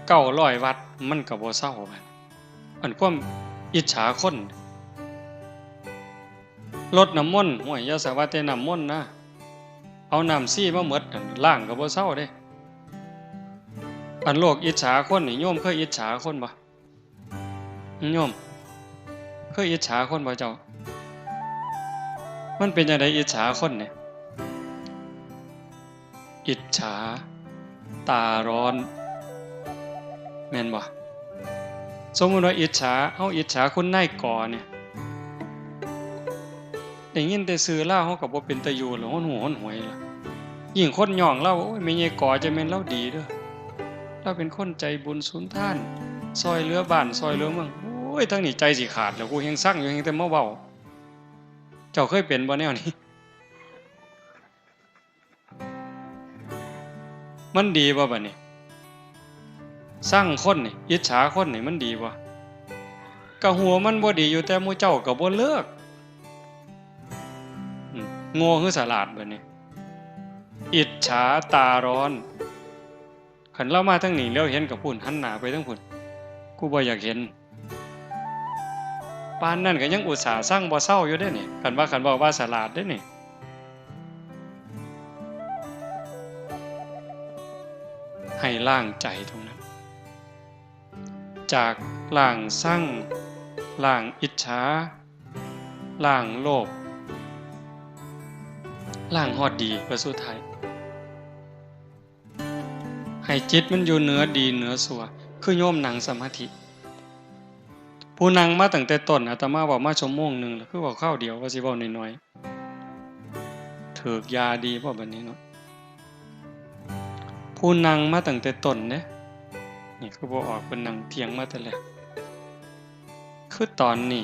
เก้าร้อยวัด มันก็บ่เซาบัด อันความอิจฉาคน รดน้ำมนต์ ห้วย อย่าสาว่าแต่น้ำมนต์นะ เอาน้ำชีมาหมดนั่น ล้างก็บ่เซาเด้ อันโลกอิจฉาคนนี่ โยมเคยอิจฉาคนบ่ โยม เคยอิจฉาคนบ่เจ้า มันเป็นจั่งใดอิจฉาคนเนี่ย อิจฉา ตาร้อน แม่นบ่ สมมุติว่าอิจฉา เฮาอิจฉาคุณนายกอเนี่ย ได้ยินแต่ชื่อลาว เฮาก็บ่เป็นตาอยู่แล้ว หนหูหนหวยล่ะ ยิ่งคนย่องลาว โอ้ย แม่ใหญ่กอจะแม่นลาวดีเด้อ ลาวเป็นคนใจบุญสุนทาน ซ่อยเหลือบ้าน ซ่อยเหลือเมือง โอ้ย ทั้งนี้ใจสิขาดแล้ว กูแฮ่งซังอยู่ แฮ่งแต่มาเว้า เจ้าเคยเป็นบ่แนวนี้ มันดีบ่บัดนี้ ซังคนนี่ อิจฉาคนนี่ มันดีบ่ ก็ฮู้มันบ่ดีอยู่ แต่หมู่เจ้าก็บ่เลิก อืม โง่คือสลาดบัดนี้ อิจฉาตาร้อน คันลาวมาทางนี้ เหลียวเห็นก็พู้น หันหน้าไปทางพู้น กูบ่อยากเห็น ปานนั้นก็ยังอุตส่าห์ซังบ่เซาอยู่เด้นี่ คันว่า คันเว้าว่าสลาดเด้นี่ ให้ล้างใจตรงนั้น จากล้างซัง ล้างอิจฉา ล้างโลภ ล้างฮอดดี เพื่อสุดท้าย ให้จิตมันอยู่เหนือดีเหนือชั่ว คือโยมนั่งสมาธิ ผู้นั่งมาตั้งแต่ต้น อาตมาเว้ามาชั่วโมงหนึ่งแล้ว คือเว้าคราวเดียว ว่าสิเว้าน้อยๆ ถืกยาดีบ่บัดนี้เนาะ ผู้นั่งมาตั้งแต่ต้นเด้ นี่คือบ่ออก เพิ่นนั่งเถียงมาแต่แรก คือตอนนี้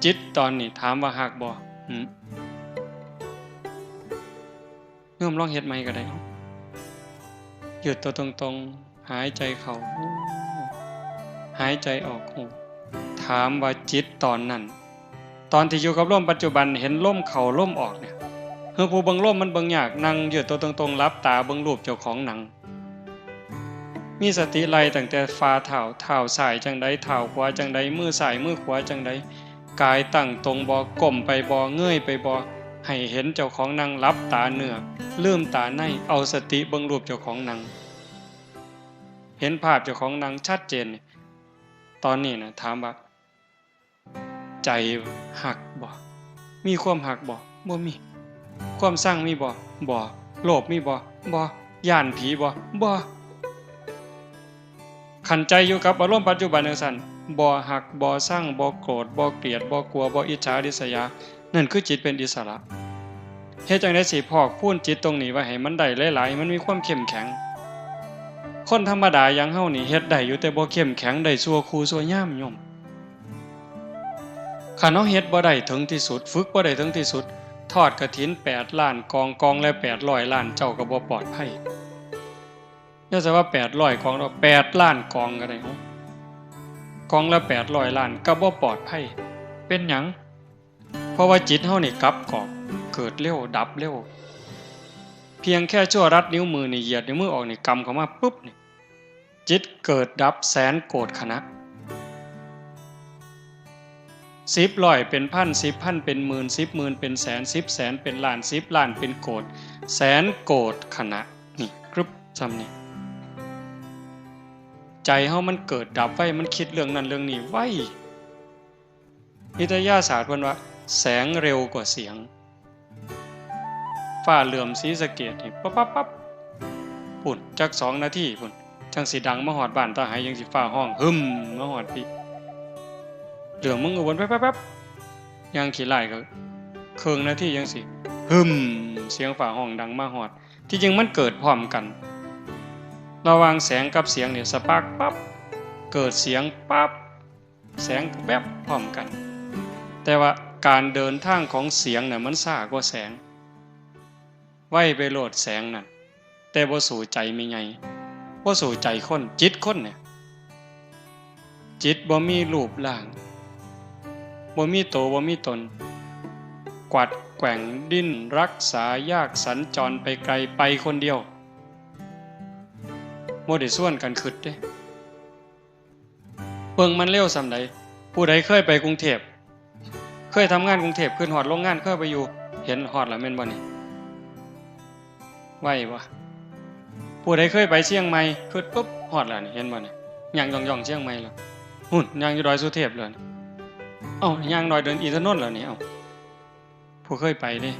จิตตอนนี้ ถามว่าฮักบ่ หืม โยมลองเฮ็ดใหม่ก็ได้ ยืดตัวตรงๆ หายใจเข้า ฮู้ หายใจออก ฮู้ ถามว่าจิตตอนนั้น ตอนที่อยู่กับลมปัจจุบัน เห็นลมเข้าลมออกเนี่ย คือผู้เบิ่งลมมันเบิ่งยาก นั่งยืดตัวตรงๆ หลับตาเบิ่งรูปเจ้าของนั่ง มีสติไล่ตั้งแต่ฝ่าเท้า เท้าซ้ายจั่งใด เท้าขวาจั่งใด มือซ้ายมือขวาจั่งใด กายตั้งตรงบ่ ก้มไปบ่ เงยไปบ่ ให้เห็นเจ้าของนั่ง หลับตาเนื้อ ลืมตาใน เอาสติเบิ่งรูปเจ้าของนั่ง เห็นภาพเจ้าของนั่งชัดเจนนี่ ตอนนี้นะ ถามว่า ใจฮักบ่ มีความฮักบ่ บ่มี ความซังมีบ่ บ่ โลภมีบ่ บ่ ย้านผีบ่ บ่ คันใจอยู่กับอารมณ์ปัจจุบันจั่งซั้น บ่ฮัก บ่ซัง บ่โกรธ บ่เกลียด บ่กลัว บ่อิจฉาริษยา นั่นคือจิตเป็นอิสระ เฮ็ดจั่งใดสิพอกพูนจิตตรงนี้ไว้ให้มันได้หลายๆ ให้มันมีความเข้มแข็ง คนธรรมดาอย่างเฮานี่เฮ็ดได้อยู่ แต่บ่เข้มแข็ง ได้ชั่วครู่ชั่วยามโยม คันเฮาเฮ็ดบ่ได้ถึงที่สุด ฝึกบ่ได้ถึงที่สุด ทอดกฐินแปดล้านกอง กองละแปดร้อยล้าน เจ้าก็บ่ปลอดภัย อย่าแต่ว่าแปดร้อยกองดอก แปดล้านกองก็ได้ เอ้า กองละแปดร้อยล้าน ก็บ่ปลอดภัย เป็นหยัง เพราะว่าจิตเฮานี่กลับกรอก เกิดเร็ว ดับเร็ว เพียงแค่ชั่วรัดนิ้วมือนี่ เหยียดนิ้วมือออกนี่ กำเข้ามาปุ๊บนี่ จิตเกิดดับแสนโกฏขณะ สิบร้อยเป็นพัน สิบพันเป็นหมื่น สิบหมื่นเป็นแสน สิบแสนเป็นล้าน สิบล้านเป็นโกฏ แสนโกฏขณะ นี่ กรึบ ซ่ำนี่ ใจเฮามันเกิดดับไว มันคิดเรื่องนั้นเรื่องนี้ไว วิทยาศาสตร์เพิ่นว่า แสงเร็วกว่าเสียง ฟ้าเหลื่อมศรีสะเกษนี่ ปั๊บปั๊บปั๊บ พุ้น จักสองนาทีพุ้น จั่งสิดังมาฮอดบ้านตาไห จั่งสิฟ้าฮ้อง หึ่ม มาฮอดพี้ เหลื่อมเมืองอุบล ปั๊บปั๊บปั๊บ ย่างขี้ร้ายก็ เคิ่งนาทีจั่งสิ หึ่ม เสียงฟ้าฮ้องดังมาฮอด ที่จริงมันเกิดพร้อมกัน ระหว่างแสงกับเสียงเนี่ย สปาร์คปั๊บ เกิดเสียงปั๊บ แสงแวบพร้อมกัน แต่ว่าการเดินทางของเสียงน่ะมันช้ากว่าแสง ไวไปโลดแสงนั่น แต่บ่สู้ใจแม่ใหญ่ บ่สู้ใจคน จิตคนเนี่ย จิตบ่มีรูปร่าง บ่มีโต บ่มีตน กวัดแกว่งดิ้นรักษายาก สัญจรไปไกล ไปคนเดียว บ่ได้ชวนกันคิดเด้ เบิ่งมันเร็วส่ำใด ผู้ใดเคยไปกรุงเทพฯ เคยทำงานกรุงเทพฯ ขึ้นฮอดโรงงาน เคยไปอยู่ เห็นฮอดแล้วแม่นบ่นี่ ไวบ่ ผู้ใดเคยไปเชียงใหม่ ขึ้นปุ๊บ ฮอดแล้วนี่ เห็นบ่นี่ ย่างย่องๆ เชียงใหม่แล้ว หุ่น ย่างอยู่ดอยสุเทพฯแล้วนี่ เอ้า ย่างดอยเดินอินทนนท์แล้วนี่ เอ้า ผู้เคยไปเด้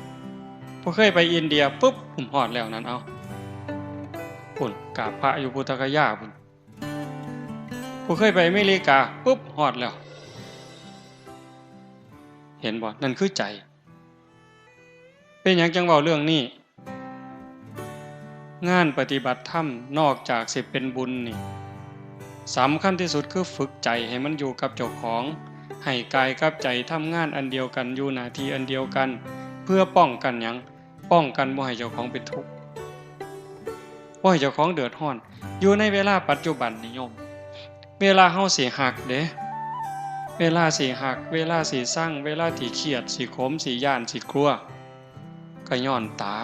ผู้เคยไปอินเดียปุ๊บ ผมฮอดแล้วนั่น เอ้า พุ่น กราบพระอยู่พุทธคยาพุ่น ผู้เคยไปอเมริกาปุ๊บ ฮอดแล้ว เห็นบ่ นั่นคือใจ เป็นหยังจั่งเว้าเรื่องนี้ งานปฏิบัติธรรมนอกจากสิเป็นบุญนี่ สำคัญที่สุดคือฝึกใจให้มันอยู่กับเจ้าของ ให้กายกับใจทำงานอันเดียวกัน อยู่หน้าที่อันเดียวกัน เพื่อป้องกันหยัง ป้องกันบ่ให้เจ้าของเป็นทุกข์ บ่ให้เจ้าของเดือดร้อน อยู่ในเวลาปัจจุบันนี่โยม เวลาเฮาสิฮักเด้ เวลาสิฮัก เวลาสิซัง เวลาสิเครียด สิขม สิย้าน สิกลัว ก็ย้อนตา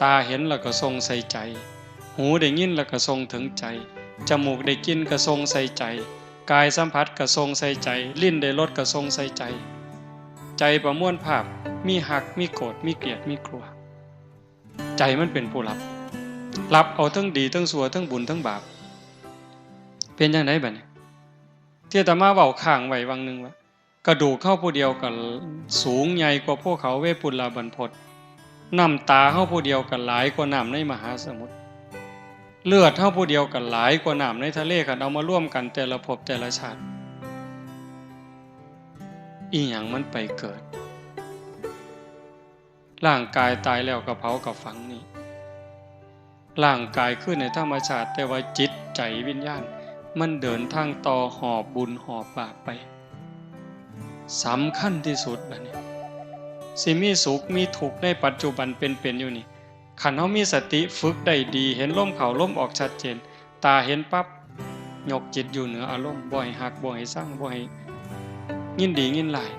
ตาเห็นแล้วก็ส่งใส่ใจ หูได้ยินแล้วก็ส่งถึงใจ จมูกได้กลิ่นก็ส่งใส่ใจ กายสัมผัสก็ส่งใส่ใจ ลิ้นได้รสก็ส่งใส่ใจ ใจประมวลภาพ มีฮัก มีโกรธ มีเกลียด มีกลัว ใจมันเป็นผู้รับ รับเอาทั้งดีทั้งชั่ว ทั้งบุญทั้งบาป เป็นจั่งใดบัดนี้ ที่อาตมาเว้าค้างไว้วังหนึ่งว่า กระดูกเฮาผู้เดียวก็สูงใหญ่กว่าภูเขาเวปุลลาบรรพต น้ำตาเฮาผู้เดียวก็หลายกว่าน้ำในมหาสมุทร เลือดเฮาผู้เดียวก็หลายกว่าน้ำในทะเล คันเอามารวมกันแต่ละภพแต่ละชาติ อีหยังมันไปเกิด ร่างกายตายแล้วก็เผาก็ฝังนี่ ร่างกายคืนให้ธรรมชาติ แต่ว่าจิตใจวิญญาณ มันเดินทางต่อหอบบุญหอบบาปไป สำคัญที่สุดบัดนี้ สิมีสุขมีทุกข์ในปัจจุบันเป็นๆ อยู่นี่ คันเฮามีสติฝึกได้ดี เห็นลมเข้าลมออกชัดเจน ตาเห็นปั๊บ ยกจิตอยู่เหนืออารมณ์ บ่ให้ฮัก บ่ให้ซัง บ่ให้ยินดียินร้าย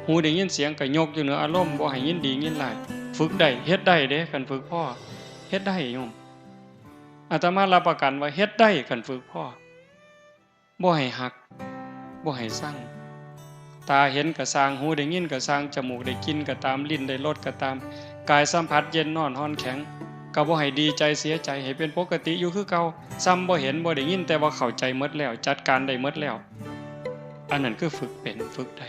หูได้ยินเสียงก็ยกอยู่เหนืออารมณ์ บ่ให้ยินดียินร้าย ฝึกได้ เฮ็ดได้เด้ คันฝึกพอ เฮ็ดได้โยม อาตมารับประกันว่าเฮ็ดได้ คันฝึกพอ บ่ให้ฮัก บ่ให้ซัง ตาเห็นก็ซ่าง หูได้ยินก็ซ่าง จมูกได้กลิ่นก็ตาม ลิ้นได้รสก็ตาม กายสัมผัสเย็นร้อนอ่อนแข็ง ก็บ่ให้ดีใจเสียใจ ให้เป็นปกติอยู่คือเก่า ส่ำบ่เห็นบ่ได้ยิน แต่ว่าเข้าใจหมดแล้ว จัดการได้หมดแล้ว อันนั้นคือฝึกเป็น ฝึกได้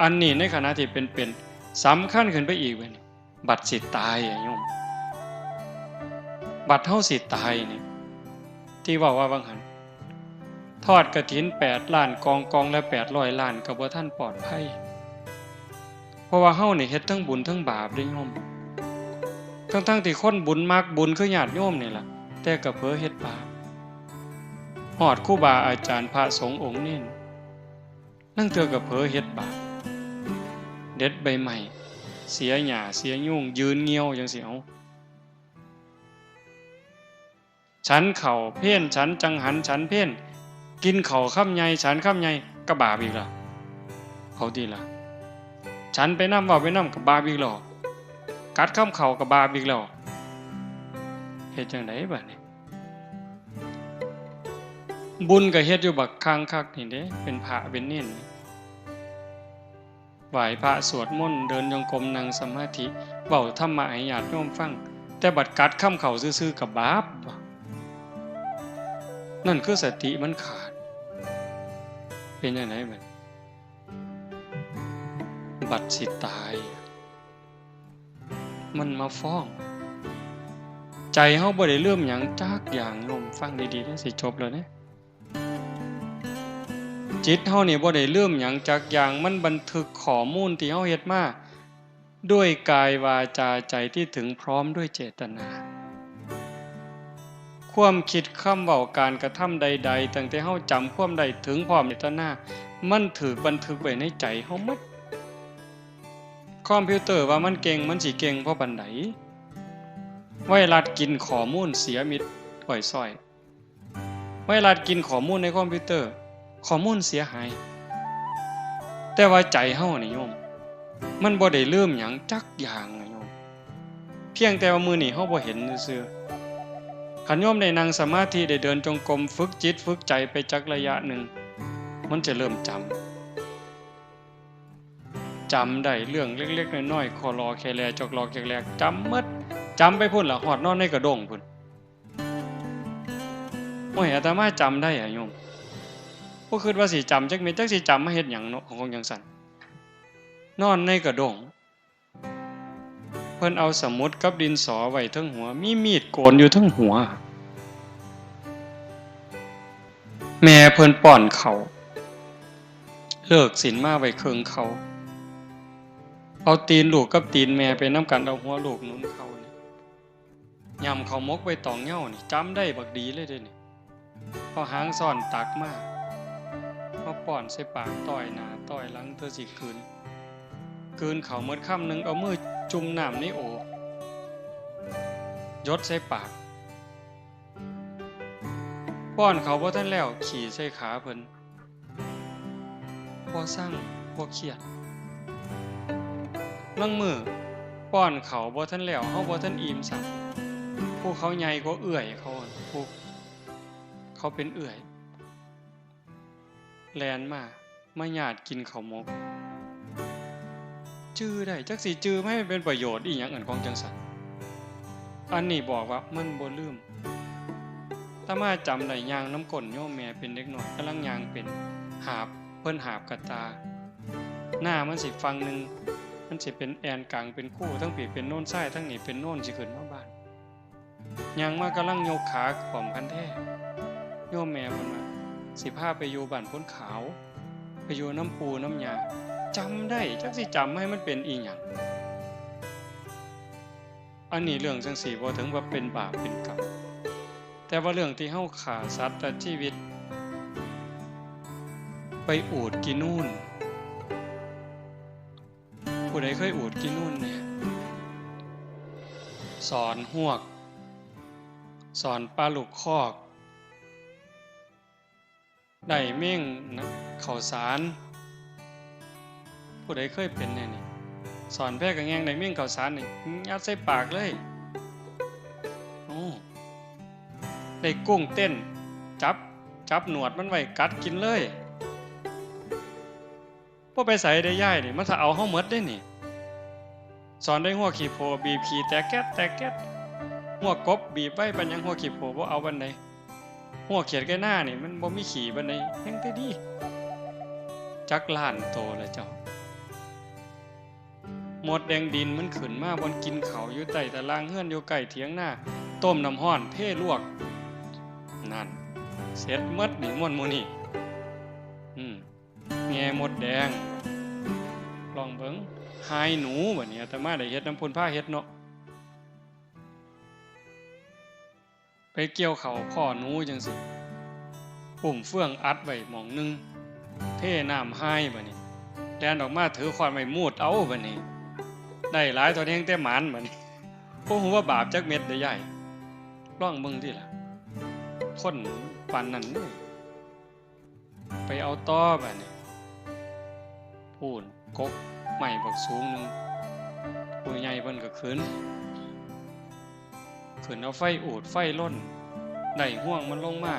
อันนี้ในขณะที่เป็นๆ สำคัญขึ้นไปอีกบัดนี้ บัดสิตายอะโยม บัดเฮาสิตายนี่ ที่เว้าว่าวังหั้น ทอดกฐินแปดล้านกอง กองละแปดร้อยล้าน ก็บ่ทันปลอดภัย เพราะว่าเฮานี่เฮ็ดทั้งบุญทั้งบาปเด้โยม ทั้งๆ ที่คนบุญมักบุญคือญาติโยมนี่ล่ะ แต่ก็เผลอเฮ็ดบาป ฮอดครูบาอาจารย์พระสงฆ์องค์เณร ลางเทื่อก็เผลอเฮ็ดบาป เด็ดใบไม้ เสียหญ้า เสียยุง ยืนเงี่ยวจั่งซี้ เอ้า ฉันข้าวเพล ฉันจังหัน ฉันเพล กินข้าวคำใหญ่ ฉันคำใหญ่ ก็บาปอีกแล้ว เอาติล่ะ ฉันไปนำ เว้าไปนำ ก็บาปอีกแล้ว กัดคำข้าวก็บาปอีกแล้ว เฮ็ดจั่งใดบัดนี้ บุญก็เฮ็ดอยู่บักคังคักนี่เด้ เป็นพระเป็นเณรนี่ ไหว้พระสวดมนต์ เดินจงกรม นั่งสมาธิ เว้าธรรมะให้ญาติโยมฟัง แต่บัดกัดคำข้าวซื่อๆ ก็บาป นั่นคือสติมันขาด เป็นจั่งใดบัด บัดสิตาย มันมาฟ้อง ใจเฮาบ่ได้ลืมหยังจักอย่างโยม ฟังดีๆ เด้อ สิจบแล้วเด้ จิตเฮานี่บ่ได้ลืมหยังจักอย่าง มันบันทึกข้อมูลที่เฮาเฮ็ดมา ด้วยกายวาจาใจที่ถึงพร้อมด้วยเจตนา ความคิด คำเว้า การกระทำใดๆ ตั้งแต่เฮาจำความได้ถึงพร้อมเจตนา มันถูกบันทึกไว้ในใจเฮาหมด คอมพิวเตอร์ว่ามันเก่ง มันสิเก่งพอปานใด ไวรัสกินข้อมูลเสียมิดอ้อยซ้อย ไวรัสกินข้อมูลในคอมพิวเตอร์ ข้อมูลเสียหาย แต่ว่าใจเฮานี่โยม มันบ่ได้ลืมหยังจักอย่างนะโยม เพียงแต่ว่ามื้อนี้เฮาบ่เห็นซื่อๆ คันโยมได้นั่งสมาธิ ได้เดินจงกรม ฝึกจิตฝึกใจไปจักระยะหนึ่ง มันจะเริ่มจำ จำได้เรื่องเล็กๆน้อยๆ คอลอแคแล จอกหลอกแจกแหลก จำหมด จำไปพู้นล่ะ ฮอดนอนในกระด้งพู้น โอ้ย อาตมาจำได้อะโยม บ่คิดว่าสิจำจักเม็ด จักสิจำมาเฮ็ดหยังเนาะ ของจั่งซั้น นอนในกระด้ง เพิ่นเอาสมุดกับดินสอไว้เทิงหัว มีมีดโกนอยู่เทิงหัว แม่เพิ่นป้อนข้าว เลิกศีลมาไว้เคิ่งเข่า เอาตีนลูกกับตีนแม่ไปนำกัน เอาหัวลูกหนุนเข่านี่ ย่ำข้าวหมกไว้ตองเหย้านี่ จำได้บักดีเลยเด้นี่ เอาหางซ้อนตักมา มาป้อนใส่ปาก ต้อยหน้าต้อยหลัง เทื่อสิกลืน กลืนข้าวหมดคำหนึ่ง เอามือจุ่มน้ำในโอ่ง หยดใส่ปาก ป้อนข้าวบ่ทันแล้ว ขี้ใส่ขาเพิ่น บ่ซัง บ่เครียด ลางมื้อป้อนข้าวบ่ทันแล้ว เฮาบ่ทันอิ่มซ้ำ ผู้เขาใหญ่กว่าเอื้อยเขา ผู้เขาเป็นเอื้อย แล่นมา มาหยาดกินข้าวหมก จื่อได้ จักสิจื่อมาให้มันเป็นประโยชน์อีหยัง อันของจั่งซั้น อันนี้บอกว่ามันบ่ลืม อาตมาจำได้ ย่างนำก้นโยมแม่เป็นเด็กน้อย กำลังย่างเป็น หาบ เพิ่นหาบกะตา หน้ามันสิฝั่งหนึ่ง มันสิเป็นแอ่นกลางเป็นคู ทั้งพี้เป็นโนนทราย ทั้งนี้เป็นโนนสิขึ้นมาบ้าน ย่างมากำลังยกขาขวมคันแท้ โยมแม่เพิ่นว่า สิพาไปอยู่บ้านโพนขาว ไปอยู่นำปู่นำย่า จำได้ จักสิจำให้มันเป็นอีหยัง อันนี้เรื่องจั่งซี้บ่ถึงว่าเป็นบาปเป็นกรรม แต่ว่าเรื่องที่เฮาฆ่าสัตว์ตัดชีวิต ไปอูดขี้นูน ผู้ใดเคยอูดขี้นูนเนี่ย สอนฮวก สอนปลาลูกคอก ได้เม่งนะ ข้าวสาร ผู้ใดเคยเป็นแน่นี่ สอนแพกะแงง ได้เม่งข้าวสารนี่ ยัดใส่ปากเลย โอ้ ได้กุ้งเต้น จับ จับหนวดมันไว้ กัดกินเลย บ่ไปไสเด้ยายนี่ มันถ้าเอาเฮาหมดเด้นี่ สอนได้ฮวกขี้โพ บีบขี้แตกแก๊ดแตกแก๊ด ฮวกกบบีบไว้ปานหยัง ฮวกขี้โพบ่เอาปานใด ฮวกเขียดไก่นานี่มันบ่มีขี้ปานใด แฮงแต่ดี จักล้านโตแล้วเจ้า มดแดงดินมันขึ้นมาบ่อนกินข้าวอยู่ใต้ตารางเฮือน อยู่ใกล้เถียงนา ต้มน้ำร้อนเทลวก นั่น เสร็จหมดนี่ ม่วนหมู่นี่ อืม แง่มดแดง ลองเบิ่ง ฮายหนู บัดนี้อาตมาได้เฮ็ดนำพุ้น พาเฮ็ดเนาะ ไปเกี่ยวข้าวพ้อหนูจั่งซี้ อุ้มเฟืองอัดไว้หม่องหนึ่ง เทน้ำฮายบัดนี้ แล่นออกมาถือค้อนไว้มูดเอาบัดนี้ ได้หลายเท่าใดแฮ่งแต่หมานบัดนี้ บ่ฮู้ว่าบาปจักเม็ดเด้ยาย ลองเบิ่งติล่ะ คนปานนั้นเด้ ไปเอาต่อบัดนี้ พู้น กกไม้บักสูงหนึ่ง ผู้ใหญ่เพิ่นก็ขึ้น ขึ้นเอาไฟอูดไฟลน ได้ฮวงมันลงมา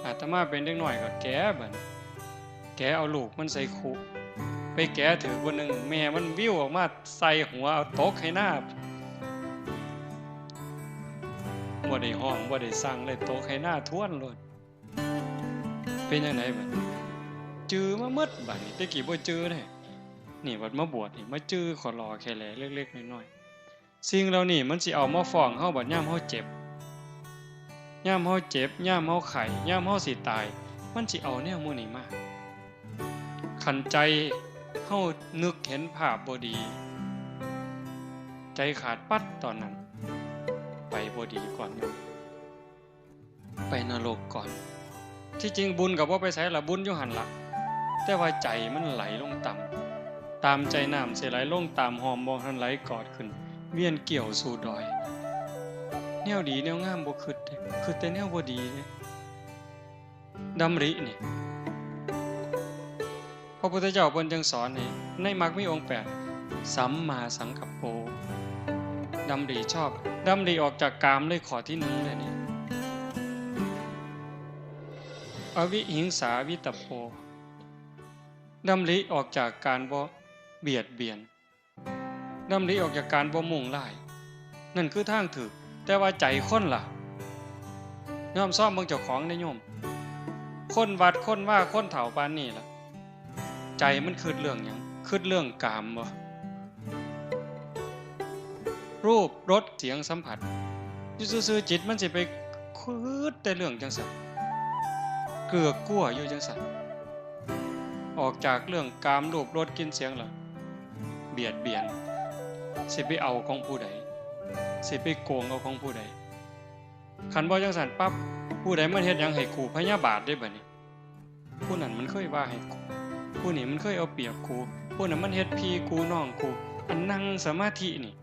อาตมาเป็นเด็กน้อยก็แกะบัดนี้ แกะเอาลูกมันใส่คุ ไปแกะถืกผู้หนึ่ง แม่มันวิวออกมาใส่หัว เอาตกให้หน้า บ่ได้ฮ้อง บ่ได้สั่งเลย ตกให้หน้าท้วนโลด เป็นจั่งใดบัดนี้ จื่อมาหมดบัดนี้ แต่กี้บ่จื่อเด้ นี่บัดมาบวชนี่ มาจื่อขอรอแค่แลเล็กๆน้อยๆ สิ่งเหล่านี้มันสิเอามาฟ้องเฮาบัดยามเฮาเจ็บ ยามเฮาเจ็บ ยามเฮาไข้ ยามเฮาสิตาย มันสิเอาแนวหมู่นี้มา คันใจเฮานึกเห็นภาพบ่ดี ใจขาดปั๊ดตอนนั้น ไปบ่ดีก่อนหมู่ ไปนรกก่อน ที่จริงบุญก็บ่ไปไสล่ะ บุญอยู่หั่นล่ะ แต่ว่าใจมันไหลลงต่ำ ตามใจน้ำสิไหลลงตามห้อม บ่ทันไหลกอดขึ้น เวียนเกี่ยวสู่ดอย แนวดีแนวงามบ่คิดเด้ คิดแต่แนวบ่ดีเด้ ดำรินี่ พระพุทธเจ้าเพิ่นจึงสอนให้ ในมรรคมีองค์แปด สัมมาสังกัปโป ดำริชอบ ดำริออกจากกามเลย ข้อที่หนึ่งเลยนี่ อวิหิงสาวิตตปโป ดำริออกจากการบ่ เบียดเบียน ดำริออกจากการบ่มุ่งร้าย นั่นคือทางถูก แต่ว่าใจคนล่ะ ยอมซ่อมเบิ่งเจ้าของได้โยม คนวัดคนว่าคนเฒ่าปานนี้ล่ะ ใจมันคิดเรื่องหยัง คิดเรื่องกามบ่ รูปรสเสียงสัมผัส อยู่ซื่อๆ จิตมันสิไปคิดแต่เรื่องจังซั่น เกือกกลัวอยู่จังซั่น ออกจากเรื่องกามรูปรสกลิ่นเสียงแล้ว เบียดเบียน สิไปเอาของผู้ใด สิไปโกงเอาของผู้ใด คันบ่จังซั่นปั๊บ ผู้ใดมันเฮ็ดหยังให้กู พยาบาทเด้บัดนี้ ผู้นั้นมันเคยว่าให้กู ผู้นี้มันเคยเอาเปรียบกู ผู้นั้นมันเฮ็ดพี่กูน้องกู อันนั่งสมาธินี่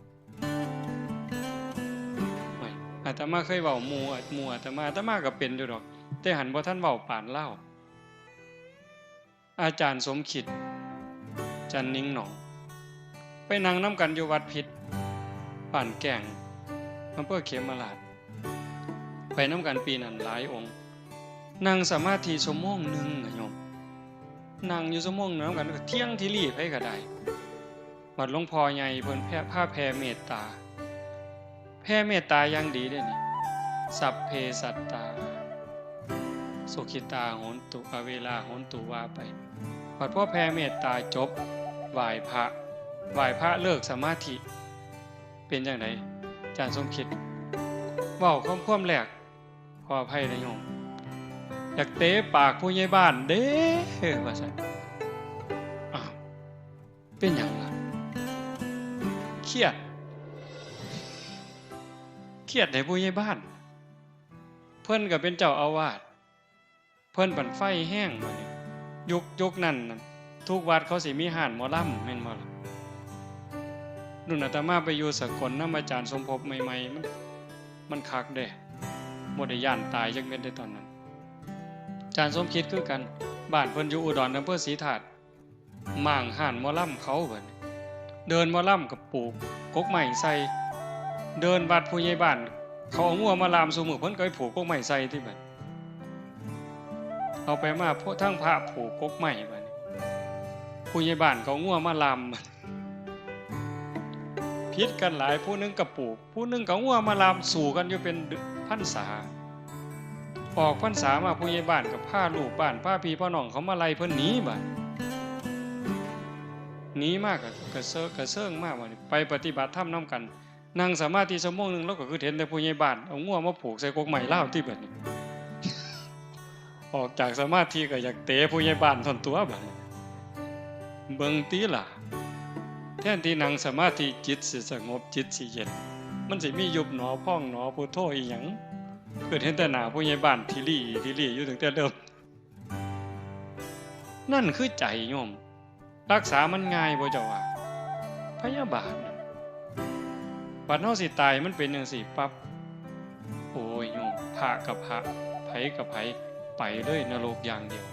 โอ้ย อาตมาเคยเว้าหมู่ หมู่อาตมา อาตมาก็เป็นอยู่ดอก แต่หั้นบ่ทันเว้าปานลาว อาจารย์สมคิด จันทน์นิ่งหนอง ไปนั่งนำกันอยู่วัดพิษ บ้านแก้ง อำเภอเขมราฐ ไปนำกันปีนั้นหลายองค์ นั่งสมาธิชั่วโมงหนึ่งน่ะโยม นั่งอยู่ชั่วโมงหนึ่งนำกัน ก็เที่ยงทีรีไผก็ได้ บัดหลวงพ่อใหญ่เพิ่นแผ่ พาแผ่เมตตา แผ่เมตตาอย่างดีเด้นี่ สัพเพสัตตา สุขิตาโหนตุ อเวราโหนตุ ว่าไป บัดพอแผ่เมตตาจบ ไหว้พระ ไหว้พระเลิกสมาธิ เป็นจั่งใด อาจารย์สมคิด เว้าความ ความแรก ขออภัยนะโยม อยากเตะปากผู้ใหญ่บ้านเด้ ว่าซั่น อ้าว เป็นหยังล่ะ เครียด เครียดให้ผู้ใหญ่บ้าน เพิ่นก็เป็นเจ้าอาวาส เพิ่นบั้งไฟแฮงบัดนี้ ยุค ยุคนั้นน่ะ ทุกวัดเขาสิมีฮ้านหมอลำ แม่นบ่ล่ะ รุ่นอาตมาไปอยู่สกลนำอาจารย์สมภพใหม่ๆ มัน มันคักเด้ บ่ได้ย้านตายจักเม็ดเด้ตอนนั้น อาจารย์สมคิดคือกัน บ้านเพิ่นอยู่อุดร อำเภอศรีธาตุ ม้างฮ้านหมอลำเขาบัดนี้ เดินหมอลำก็ผูกกกไม้ใส่ เดินวัดผู้ใหญ่บ้าน เขาเอางัวมาล่ามซุมื้อ เพิ่นก็ไปผูกกกไม้ใส่ติบัด เอาไปมา พวกทั้งพระผูกกกไม้บัดนี้ ผู้ใหญ่บ้านก็เอางัวมาล่ามบัด ผิดกันหลาย ผู้หนึ่งก็ผูก ผู้หนึ่งก็เอางัวมาล่าม สู้กันอยู่เป็นพรรษา ออกพรรษามาผู้ใหญ่บ้านก็พาลูกบ้าน พาพี่พาน้องเขามาไล่เพิ่นหนีบัด หนีมาก็กระเซิง กระเซิงมาบัดนี้ ไปปฏิบัติธรรมนำกัน นั่งสมาธิชั่วโมงหนึ่ง ลาวก็คือเห็นแต่ผู้ใหญ่บ้านเอางัวมาผูกใส่กกไม้ลาวติบัดนี้ ออกจากสมาธิก็อยากเตะผู้ใหญ่บ้านท่อนตัวบัดนี้ เบิ่งติล่ะ แทนที่นั่งสมาธิจิตสิสงบ จิตสิเย็น มันสิมียุบหนอพองหนอพุทโธอีหยัง คือเห็นแต่หน้าผู้ใหญ่บ้านทีรีทีรีอยู่ตั้งแต่เริ่ม นั่นคือใจโยม รักษามันง่ายบ่เจ้าว่า พยาบาทน่ะ บัดเฮาสิตายมันเป็นจั่งซี้ปั๊บ โอ้ยโยม พระกับพระ ไผกับไผ ไปเลยนรกอย่างเดียว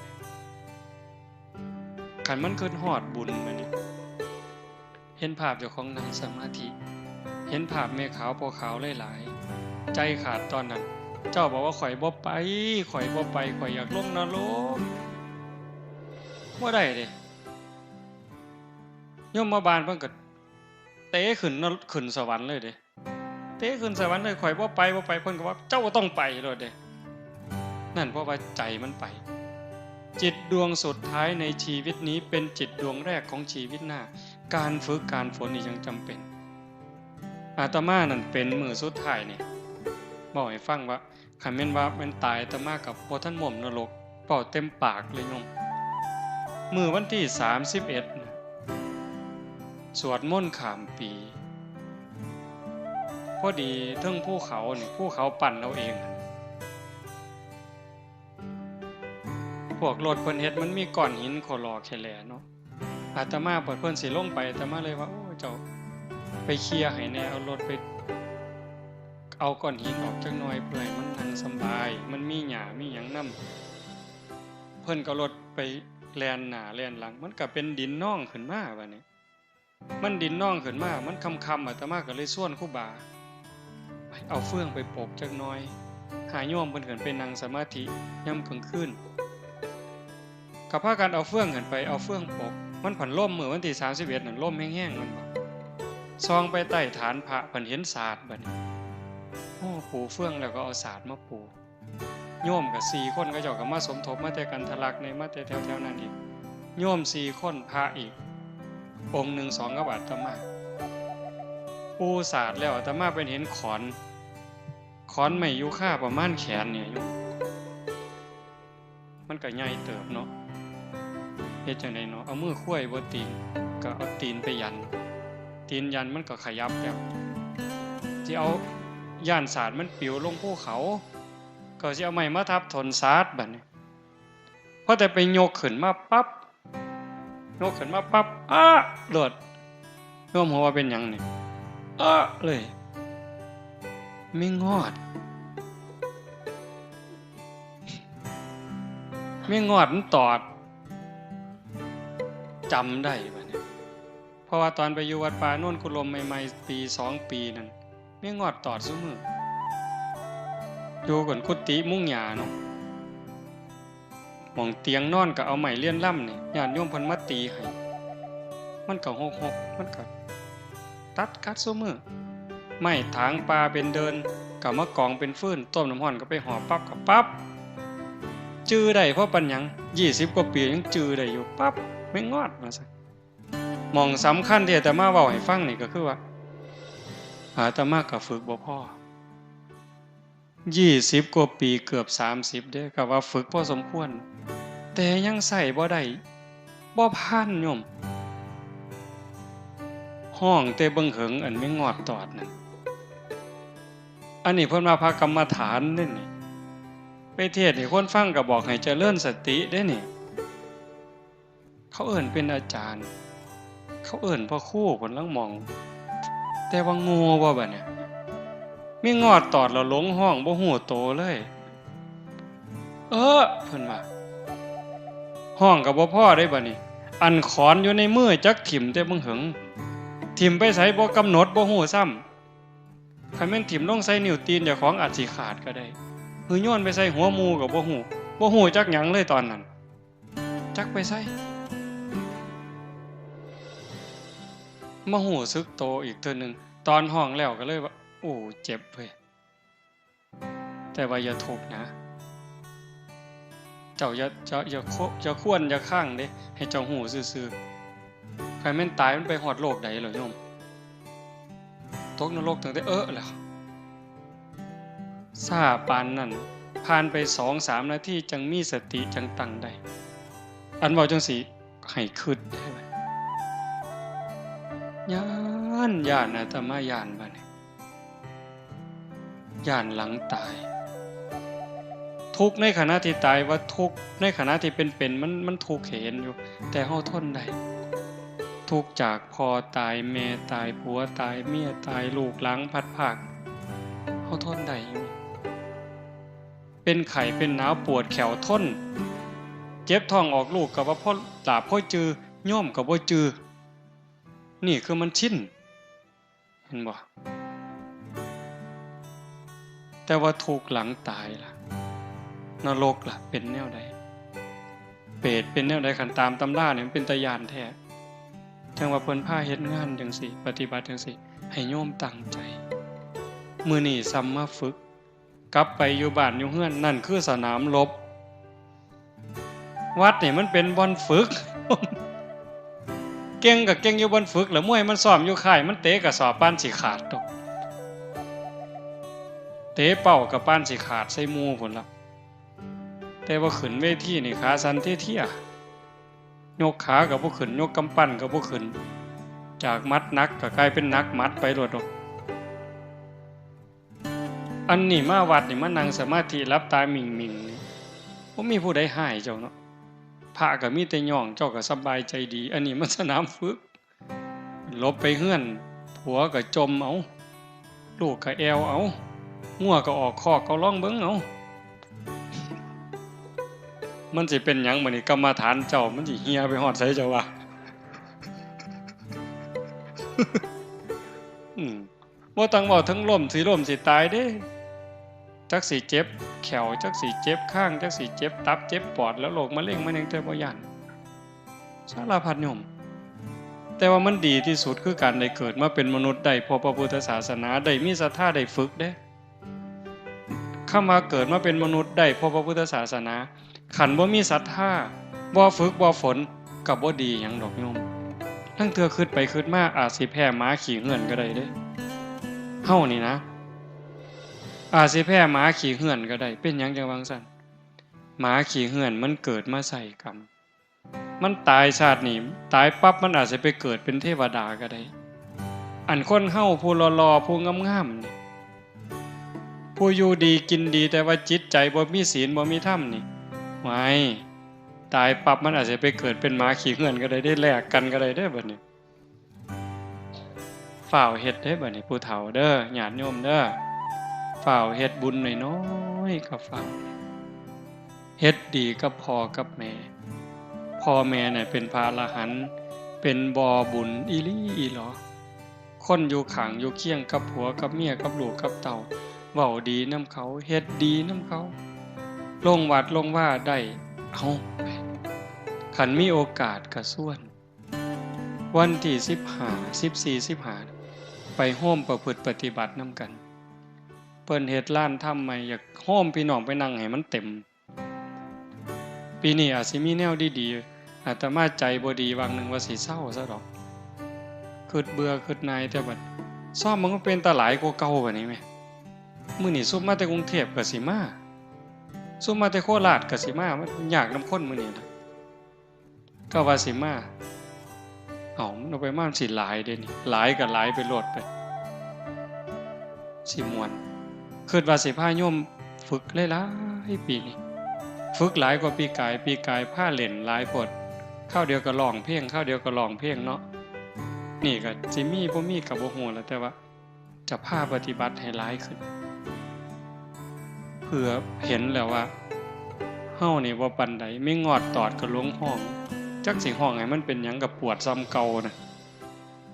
คันมันคิดฮอดบุญบัดนี้ เห็นภาพเจ้าของนั่งสมาธิ เห็นภาพแม่ขาวพ่อขาวหลายๆ ใจขาดตอนนั้น เจ้าบอกว่า "ข้อยบ่ไป ข้อยบ่ไป ข้อยอยากลงนรก" บ่ได้เด้ ยมบาลเพิ่นก็เตะขึ้นนร- ขึ้นสวรรค์เลยเด้ เตะขึ้นสวรรค์เลย "ข้อยบ่ไป บ่ไป" เพิ่นก็ว่า "เจ้าต้องไป" โลดเด้ นั่นเพราะว่าใจมันไป จิตดวงสุดท้ายในชีวิตนี้เป็นจิตดวงแรกของชีวิตหน้า การฝึกการฝนนี่ยังจำเป็น อาตมานั่นเป็นมื้อสุดท้ายนี่ เว้าให้ฟังว่า คันแม่นว่าแม่นตาย อาตมาก็บ่ทันม่วมนรก เว้าเต็มปากเลยโยม มื้อวันที่สามสิบเอ็ดน่ะ สวดมนต์ข้ามปี พอดีเทิงภูเขานี่ ภูเขาปั้นเอาเอง พวกรถเพิ่นเฮ็ดมันมีก้อนหินโคลอแคแลเนาะ อาตมาบัดเพิ่นสิลงไป อาตมาเลยว่า "โอ้ เจ้าไปเคลียร์ให้แหน่ เอารถไป เอาก้อนหินออกจักหน่อย เพื่อให้มันนั่งสำบาย มันมีหญ้ามีหยังนำ" เพิ่นก็เอารถไปแล่นหน้าแล่นหลัง มันก็เป็นดินนองขึ้นมาบัดนี้ มันดินนองขึ้นมา มันค่ำๆ อาตมาก็เลยชวนครูบา "เอาเฟืองไปปกจักหน่อย" หาโยมเพิ่นขึ้นไปนั่งสมาธิยามกลางคืน ก็พากันเอาเฟืองขึ้นไป เอาเฟืองปก มันผันล่มมื้อวันที่สามสิบเอ็ดนั่น ล่มแฮงๆ แม่นบ่ ส่องไปใต้ฐานพระ ผันเห็นสาดบัดนี้ โอ้ ปูเฟืองแล้วก็เอาสาดมาปู โยมก็สี่คน เขาเจ้าก็มาสมทบ มาแต่กันทะลักนี่ มาแต่แถวๆ นั้นอีก โยมสี่คน พระอีกองค์หนึ่ง สองกับอาตมา ปูสาดแล้ว อาตมาไปเห็นขอน ขอนไม้ยูคาประมาณแขนเนี่ยโยม มันก็ใหญ่เติบเนาะ เฮ็ดจั่งใดเนาะ เอามือควยบ่ติง ก็เอาตีนไปยัน ตีนยันมันก็ขยับแล้ว สิเอา ย้านสาดมันปลิวลงภูเขา ก็สิเอาไม้มาทับถอนสาดบัดนี้ พอแต่ไปยกขึ้นมาปั๊บ ยกขึ้นมาปั๊บ อ๊ะ โลด โยมฮู้ว่าเป็นหยังนี่ อ๊ะ เลย แมงงอด แมงงอดมันตอด จำได้บัดนี้ เพราะว่าตอนไปอยู่วัดป่าโนนกุลมใหม่ๆ ปีสองปีนั่น แมงงอดตอดซุมื้อ อยู่กันกุฏิมุงหญ้าเนาะ หม่องเตียงนอนก็เอาไม้เลี่ยนล่ำนี่ ญาติโยมเพิ่นมาตีให้ มันก็หกๆ มันก็ตัดกัดซุมื้อ ไม้ถางป่าเป็นเดิน ก็มากองเป็นฟืน ต้มน้ำร้อนก็ไปห่อปั๊บก็ปั๊บ จื่อได้เพราะปานหยัง ยี่สิบกว่าปียังจื่อได้อยู่ ปั๊บ แมงงอดว่าซั่น หม่องสำคัญที่อาตมาเว้าให้ฟังนี่ก็คือว่า อาตมาก็ฝึกบ่พอ ยี่สิบกว่าปี เกือบสามสิบเด้ ก็ว่าฝึกพอสมควร แต่ยังใช้บ่ได้ บ่ผ่านโยม ฮ้องแต่เบิ่งเหิง อันแมงงอดตอดนั่น อันนี้เพิ่นว่าพระกรรมฐานเด้นี่ ไปเทศน์ให้คนฟังก็บอกให้เจริญสติเด้นี่ เขาเอิ้นเป็นอาจารย์ เขาเอิ้นพ่อครูพุ้นลางหม่อง แต่ว่าโง่บ่บัดเนี่ย แมงงอดตอดแล้วหลงฮ้องบ่ฮู้โตเลย เออ เพิ่นว่า ฮ้องก็บ่พอเด้บัดนี้ อันขอนอยู่ในมือจักถิ่มแต่เบิ่งเหิง ถิ่มไปไสบ่กำหนดบ่ฮู้ซ้ำ คันแม่นถิ่มลงใส่นิ้วตีนเจ้าของอาจสิขาดก็ได้ หรือโยนไปใส่หัวหมู่ก็บ่ฮู้ บ่ฮู้จักหยังเลยตอนนั้น จักไปไส มาฮู้สึกโตอีกเทื่อหนึ่ง ตอนฮ้องแล้วก็เลยว่า โอ้ เจ็บเว้ย แต่ว่าอย่าทุกข์นะ เจ้าอย่า อย่า อย่าคว อย่าควร อย่าคางเด้ ให้เจ้าฮู้ซื่อๆ คันแม่นตายมันไปฮอดโลกใดเหรอโยม ตกนรกตั้งแต่เอิ้นแล้ว ซ่าปานนั้น ผ่านไปสองสามนาทีจั่งมีสติจั่งตั้งได้ อันเว้าจั่งซี้ ให้คิด ย้าน ย้าน อาตมาย้านบัดนี้ ย้านหลังตาย ทุกข์ในขณะที่ตายว่าทุกข์ ในขณะที่เป็นๆ มัน มันทุกข์ให้เห็นอยู่ แต่เฮาทนได้ ทุกข์จากพ่อตาย แม่ตาย ผัวตาย เมียตาย ลูกหลานพลัดพราก เฮาทนได้อยู่ เป็นไข้เป็นหนาวปวดแข้วทน เจ็บท้องออกลูกก็ว่าพอหลาบพอจือ โยมก็บ่จือ นี่คือมันชิน เห็นบ่ แต่ว่าทุกข์หลังตายล่ะ นรกล่ะ เป็นแนวใด เปรตเป็นแนวใด คันตามตำราเนี่ยมันเป็นตาย้านแท้ จั่งว่าเพิ่นพาเฮ็ดงานจั่งซี้ ปฏิบัติจั่งซี้ ให้โยมตั้งใจ มื้อนี้ซ้ำมาฝึก กลับไปอยู่บ้านอยู่เฮือน นั่นคือสนามรบ วัดนี่มันเป็นบ่อนฝึก เก่งก็เก่งอยู่บ่อนฝึก แล้วมวยมันซ้อมอยู่ค่าย มันเตะกระสอบปานสิขาดตก เตะเป้าก็ปานสิขาดใส่หมู่พุ้นละ แต่ว่าขึ้นเวทีนี่ขาสั่นเตี้ยๆ ยกขาก็บ่ขึ้น ยกกำปั้นก็บ่ขึ้น จากหมัดหนักก็กลายเป็นหนักหมัดไปโลดดอก อันนี้มาวัดนี่มานั่งสมาธิหลับตาหมิ่งๆ นี่ บ่มีผู้ใดฮ้ายเจ้าเนาะ พระก็มีแต่ย่อง เจ้าก็สบายใจดี อันนี้มันสนามฝึก หลบไปเฮือน ผัวก็จ่มเอา ลูกก็แอ่วเอา งัวก็ออกคอก ก็ลองเบิ่งเอา มันสิเป็นหยังบัดนี้ กรรมฐานเจ้า มันสิเหี่ยไปฮอดไสเจ้าว่า อืม บ่ต้องเว้าถึงล้มสิล้มสิตายเด้ จักสิเจ็บแข้ว จักสิเจ็บคาง จักสิเจ็บตับ เจ็บปอด แล้วโรคมะเร็งมะเร็งแต่บ่ย้าน สารพัดโยม แต่ว่ามันดีที่สุดคือการได้เกิดมาเป็นมนุษย์ ได้พบพระพุทธศาสนา ได้มีศรัทธา ได้ฝึกเด้ คำว่าเกิดมาเป็นมนุษย์ ได้พบพระพุทธศาสนา คันบ่มีศรัทธา บ่ฝึก บ่ฝน ก็บ่ดีหยังดอกโยม ลางเทื่อคิดไปคิดมา อาจสิแพ้หมาขี้เฮือนก็ได้เด้ เฮานี่นะ อาจสิแพ้หมาขี้เฮือนก็ได้ เป็นหยังจั่งว่าจั่งซั้น หมาขี้เฮือนมันเกิดมาใส่กรรม มันตายชาตินี้ ตายปั๊บมันอาจสิไปเกิดเป็นเทวดาก็ได้ อันคนเฮาผู้หล่อๆ ผู้งามๆ นี่ ผู้อยู่ดีกินดี แต่ว่าจิตใจบ่มีศีลบ่มีธรรมนี่ ไว้ ตายปั๊บมันอาจสิไปเกิดเป็นหมาขี้เฮือนก็ได้ ได้แลกกันก็ได้เด้อบัดนี้ ฟ้าวเฮ็ดเด้อบัดนี้ ผู้เฒ่าเด้อ ญาติโยมเด้อ ฟ้าวเฮ็ดบุญน้อยๆ ก็ฟ้าว เฮ็ดดีกับพ่อกับแม่ พ่อแม่น่ะเป็นพระอรหันต์ เป็นบ่อบุญอีหลีอีหลอ คนอยู่ข้างอยู่เคียงกับผัวกับเมียกับลูกกับเต้า เว้าดีนำเขา เฮ็ดดีนำเขา ลงวัดลงวาได้ เอา คันมีโอกาสก็ชวน วันที่สิบห้า สิบสี่ สิบห้า ไปโฮมประพฤติปฏิบัตินำกัน เพิ่นเฮ็ดลานธรรมใหม่ อยากโฮมพี่น้องไปนั่งให้มันเต็ม ปีนี้อาจสิมีแนวดีๆ อาตมาใจบ่ดี วางหนึ่งว่าสิเซาซะดอก คิดเบื่อคิดหน่าย แต่บัดซอมมันก็เป็นตาหลายกว่าเก่าบัดนี้แหม มื้อนี้ซุมมาแต่กรุงเทพฯก็สิมา ซุมมาแต่โคราชก็สิมา มันยากนำคนมื้อนี้นะ ก็ว่าสิมา เอ้า มันเอาไปมามันสิหลายเด้นี่ หลายก็หลายไปโลดไป สิม่วน คิดว่าสิพาโยมฝึกหลายๆ ปีนี้ ฝึกหลายกว่าปีกาย ปีกายพาเล่นหลายโพด คราวเดียวก็ร้องเพลง คราวเดียวก็ร้องเพลงเนาะ นี่ก็สิมีบ่มีก็บ่ฮู้ล่ะ แต่ว่าจะพาปฏิบัติให้หลายขึ้น เพื่อเห็นแล้วว่า เฮานี่บ่ปานใด มีงอดตอดก็หลงฮ้อง จักสิฮ้องให้มันเป็นหยังก็ปวดส่ำเก่านะ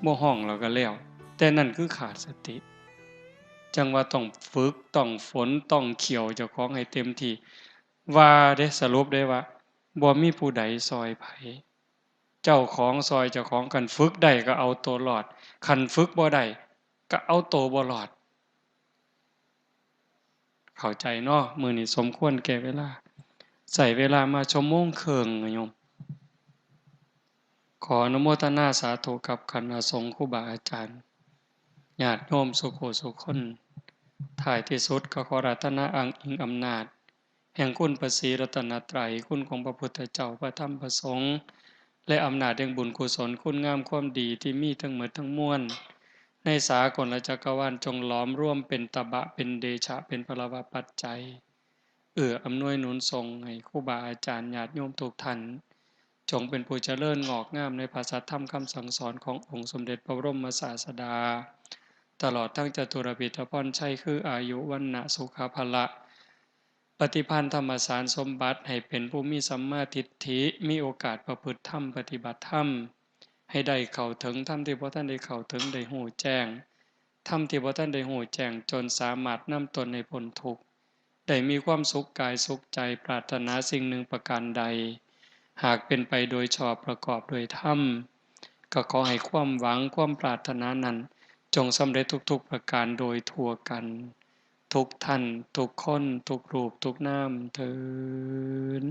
บ่ฮ้องแล้วก็แล้ว แต่นั่นคือขาดสติ จั่งว่าต้องฝึก ต้องฝน ต้องเคี่ยวเจ้าของให้เต็มที่ ว่าเด้ สรุปได้ว่า บ่มีผู้ใดซ่อยไผ เจ้าของซ่อยเจ้าของ คันฝึกได้ก็เอาตัวรอด คันฝึกบ่ได้ก็เอาตัวบ่รอด เข้าใจเนาะ มื้อนี้สมควรแก่เวลา ใช้เวลามาชั่วโมงครึ่งนะโยม ขออนุโมทนาสาธุกับคณะสงฆ์ครูบาอาจารย์ ญาติโยมสุขุสุคน ท้ายที่สุดก็ขออาราธนาอ้างอิงอำนาจ แห่งคุณพระศรีรัตนตรัย คุณของพระพุทธเจ้า พระธรรม พระสงฆ์ และอำนาจแห่งบุญกุศล คุณงามความดีที่มีทั้งหมดทั้งมวล ในสากลจักรวาล จงหลอมรวมเป็นตบะ เป็นเดชะ เป็นพลวปัจจัย เอื้ออำนวยหนุนส่งให้ครูบาอาจารย์ ญาติโยมทุกท่าน จงเป็นผู้เจริญงอกงามในพระสัทธรรมคำสั่งสอนขององค์สมเด็จพระบรมศาสดา ตลอดทั้งจตุรพิธพรชัย คืออายุ วรรณะ สุขะ พละ ปฏิภาณธรรมสารสมบัติ ให้เป็นผู้มีสัมมาทิฏฐิ มีโอกาสประพฤติธรรม ปฏิบัติธรรม ให้ได้เข้าถึงธรรมที่บ่ทันได้เข้าถึง ได้ฮู้แจ้งธรรมที่บ่ทันได้ฮู้แจ้ง จนสามารถนำตนให้พ้นทุกข์ ได้มีความสุขกายสุขใจ ปรารถนาสิ่งหนึ่งประการใด หากเป็นไปโดยชอบประกอบโดยธรรม ก็ขอให้ความหวังความปรารถนานั้น จงสำเร็จทุกๆประการโดยทั่วกัน ทุกท่าน ทุกคน ทุกรูป ทุกนาม เทอญ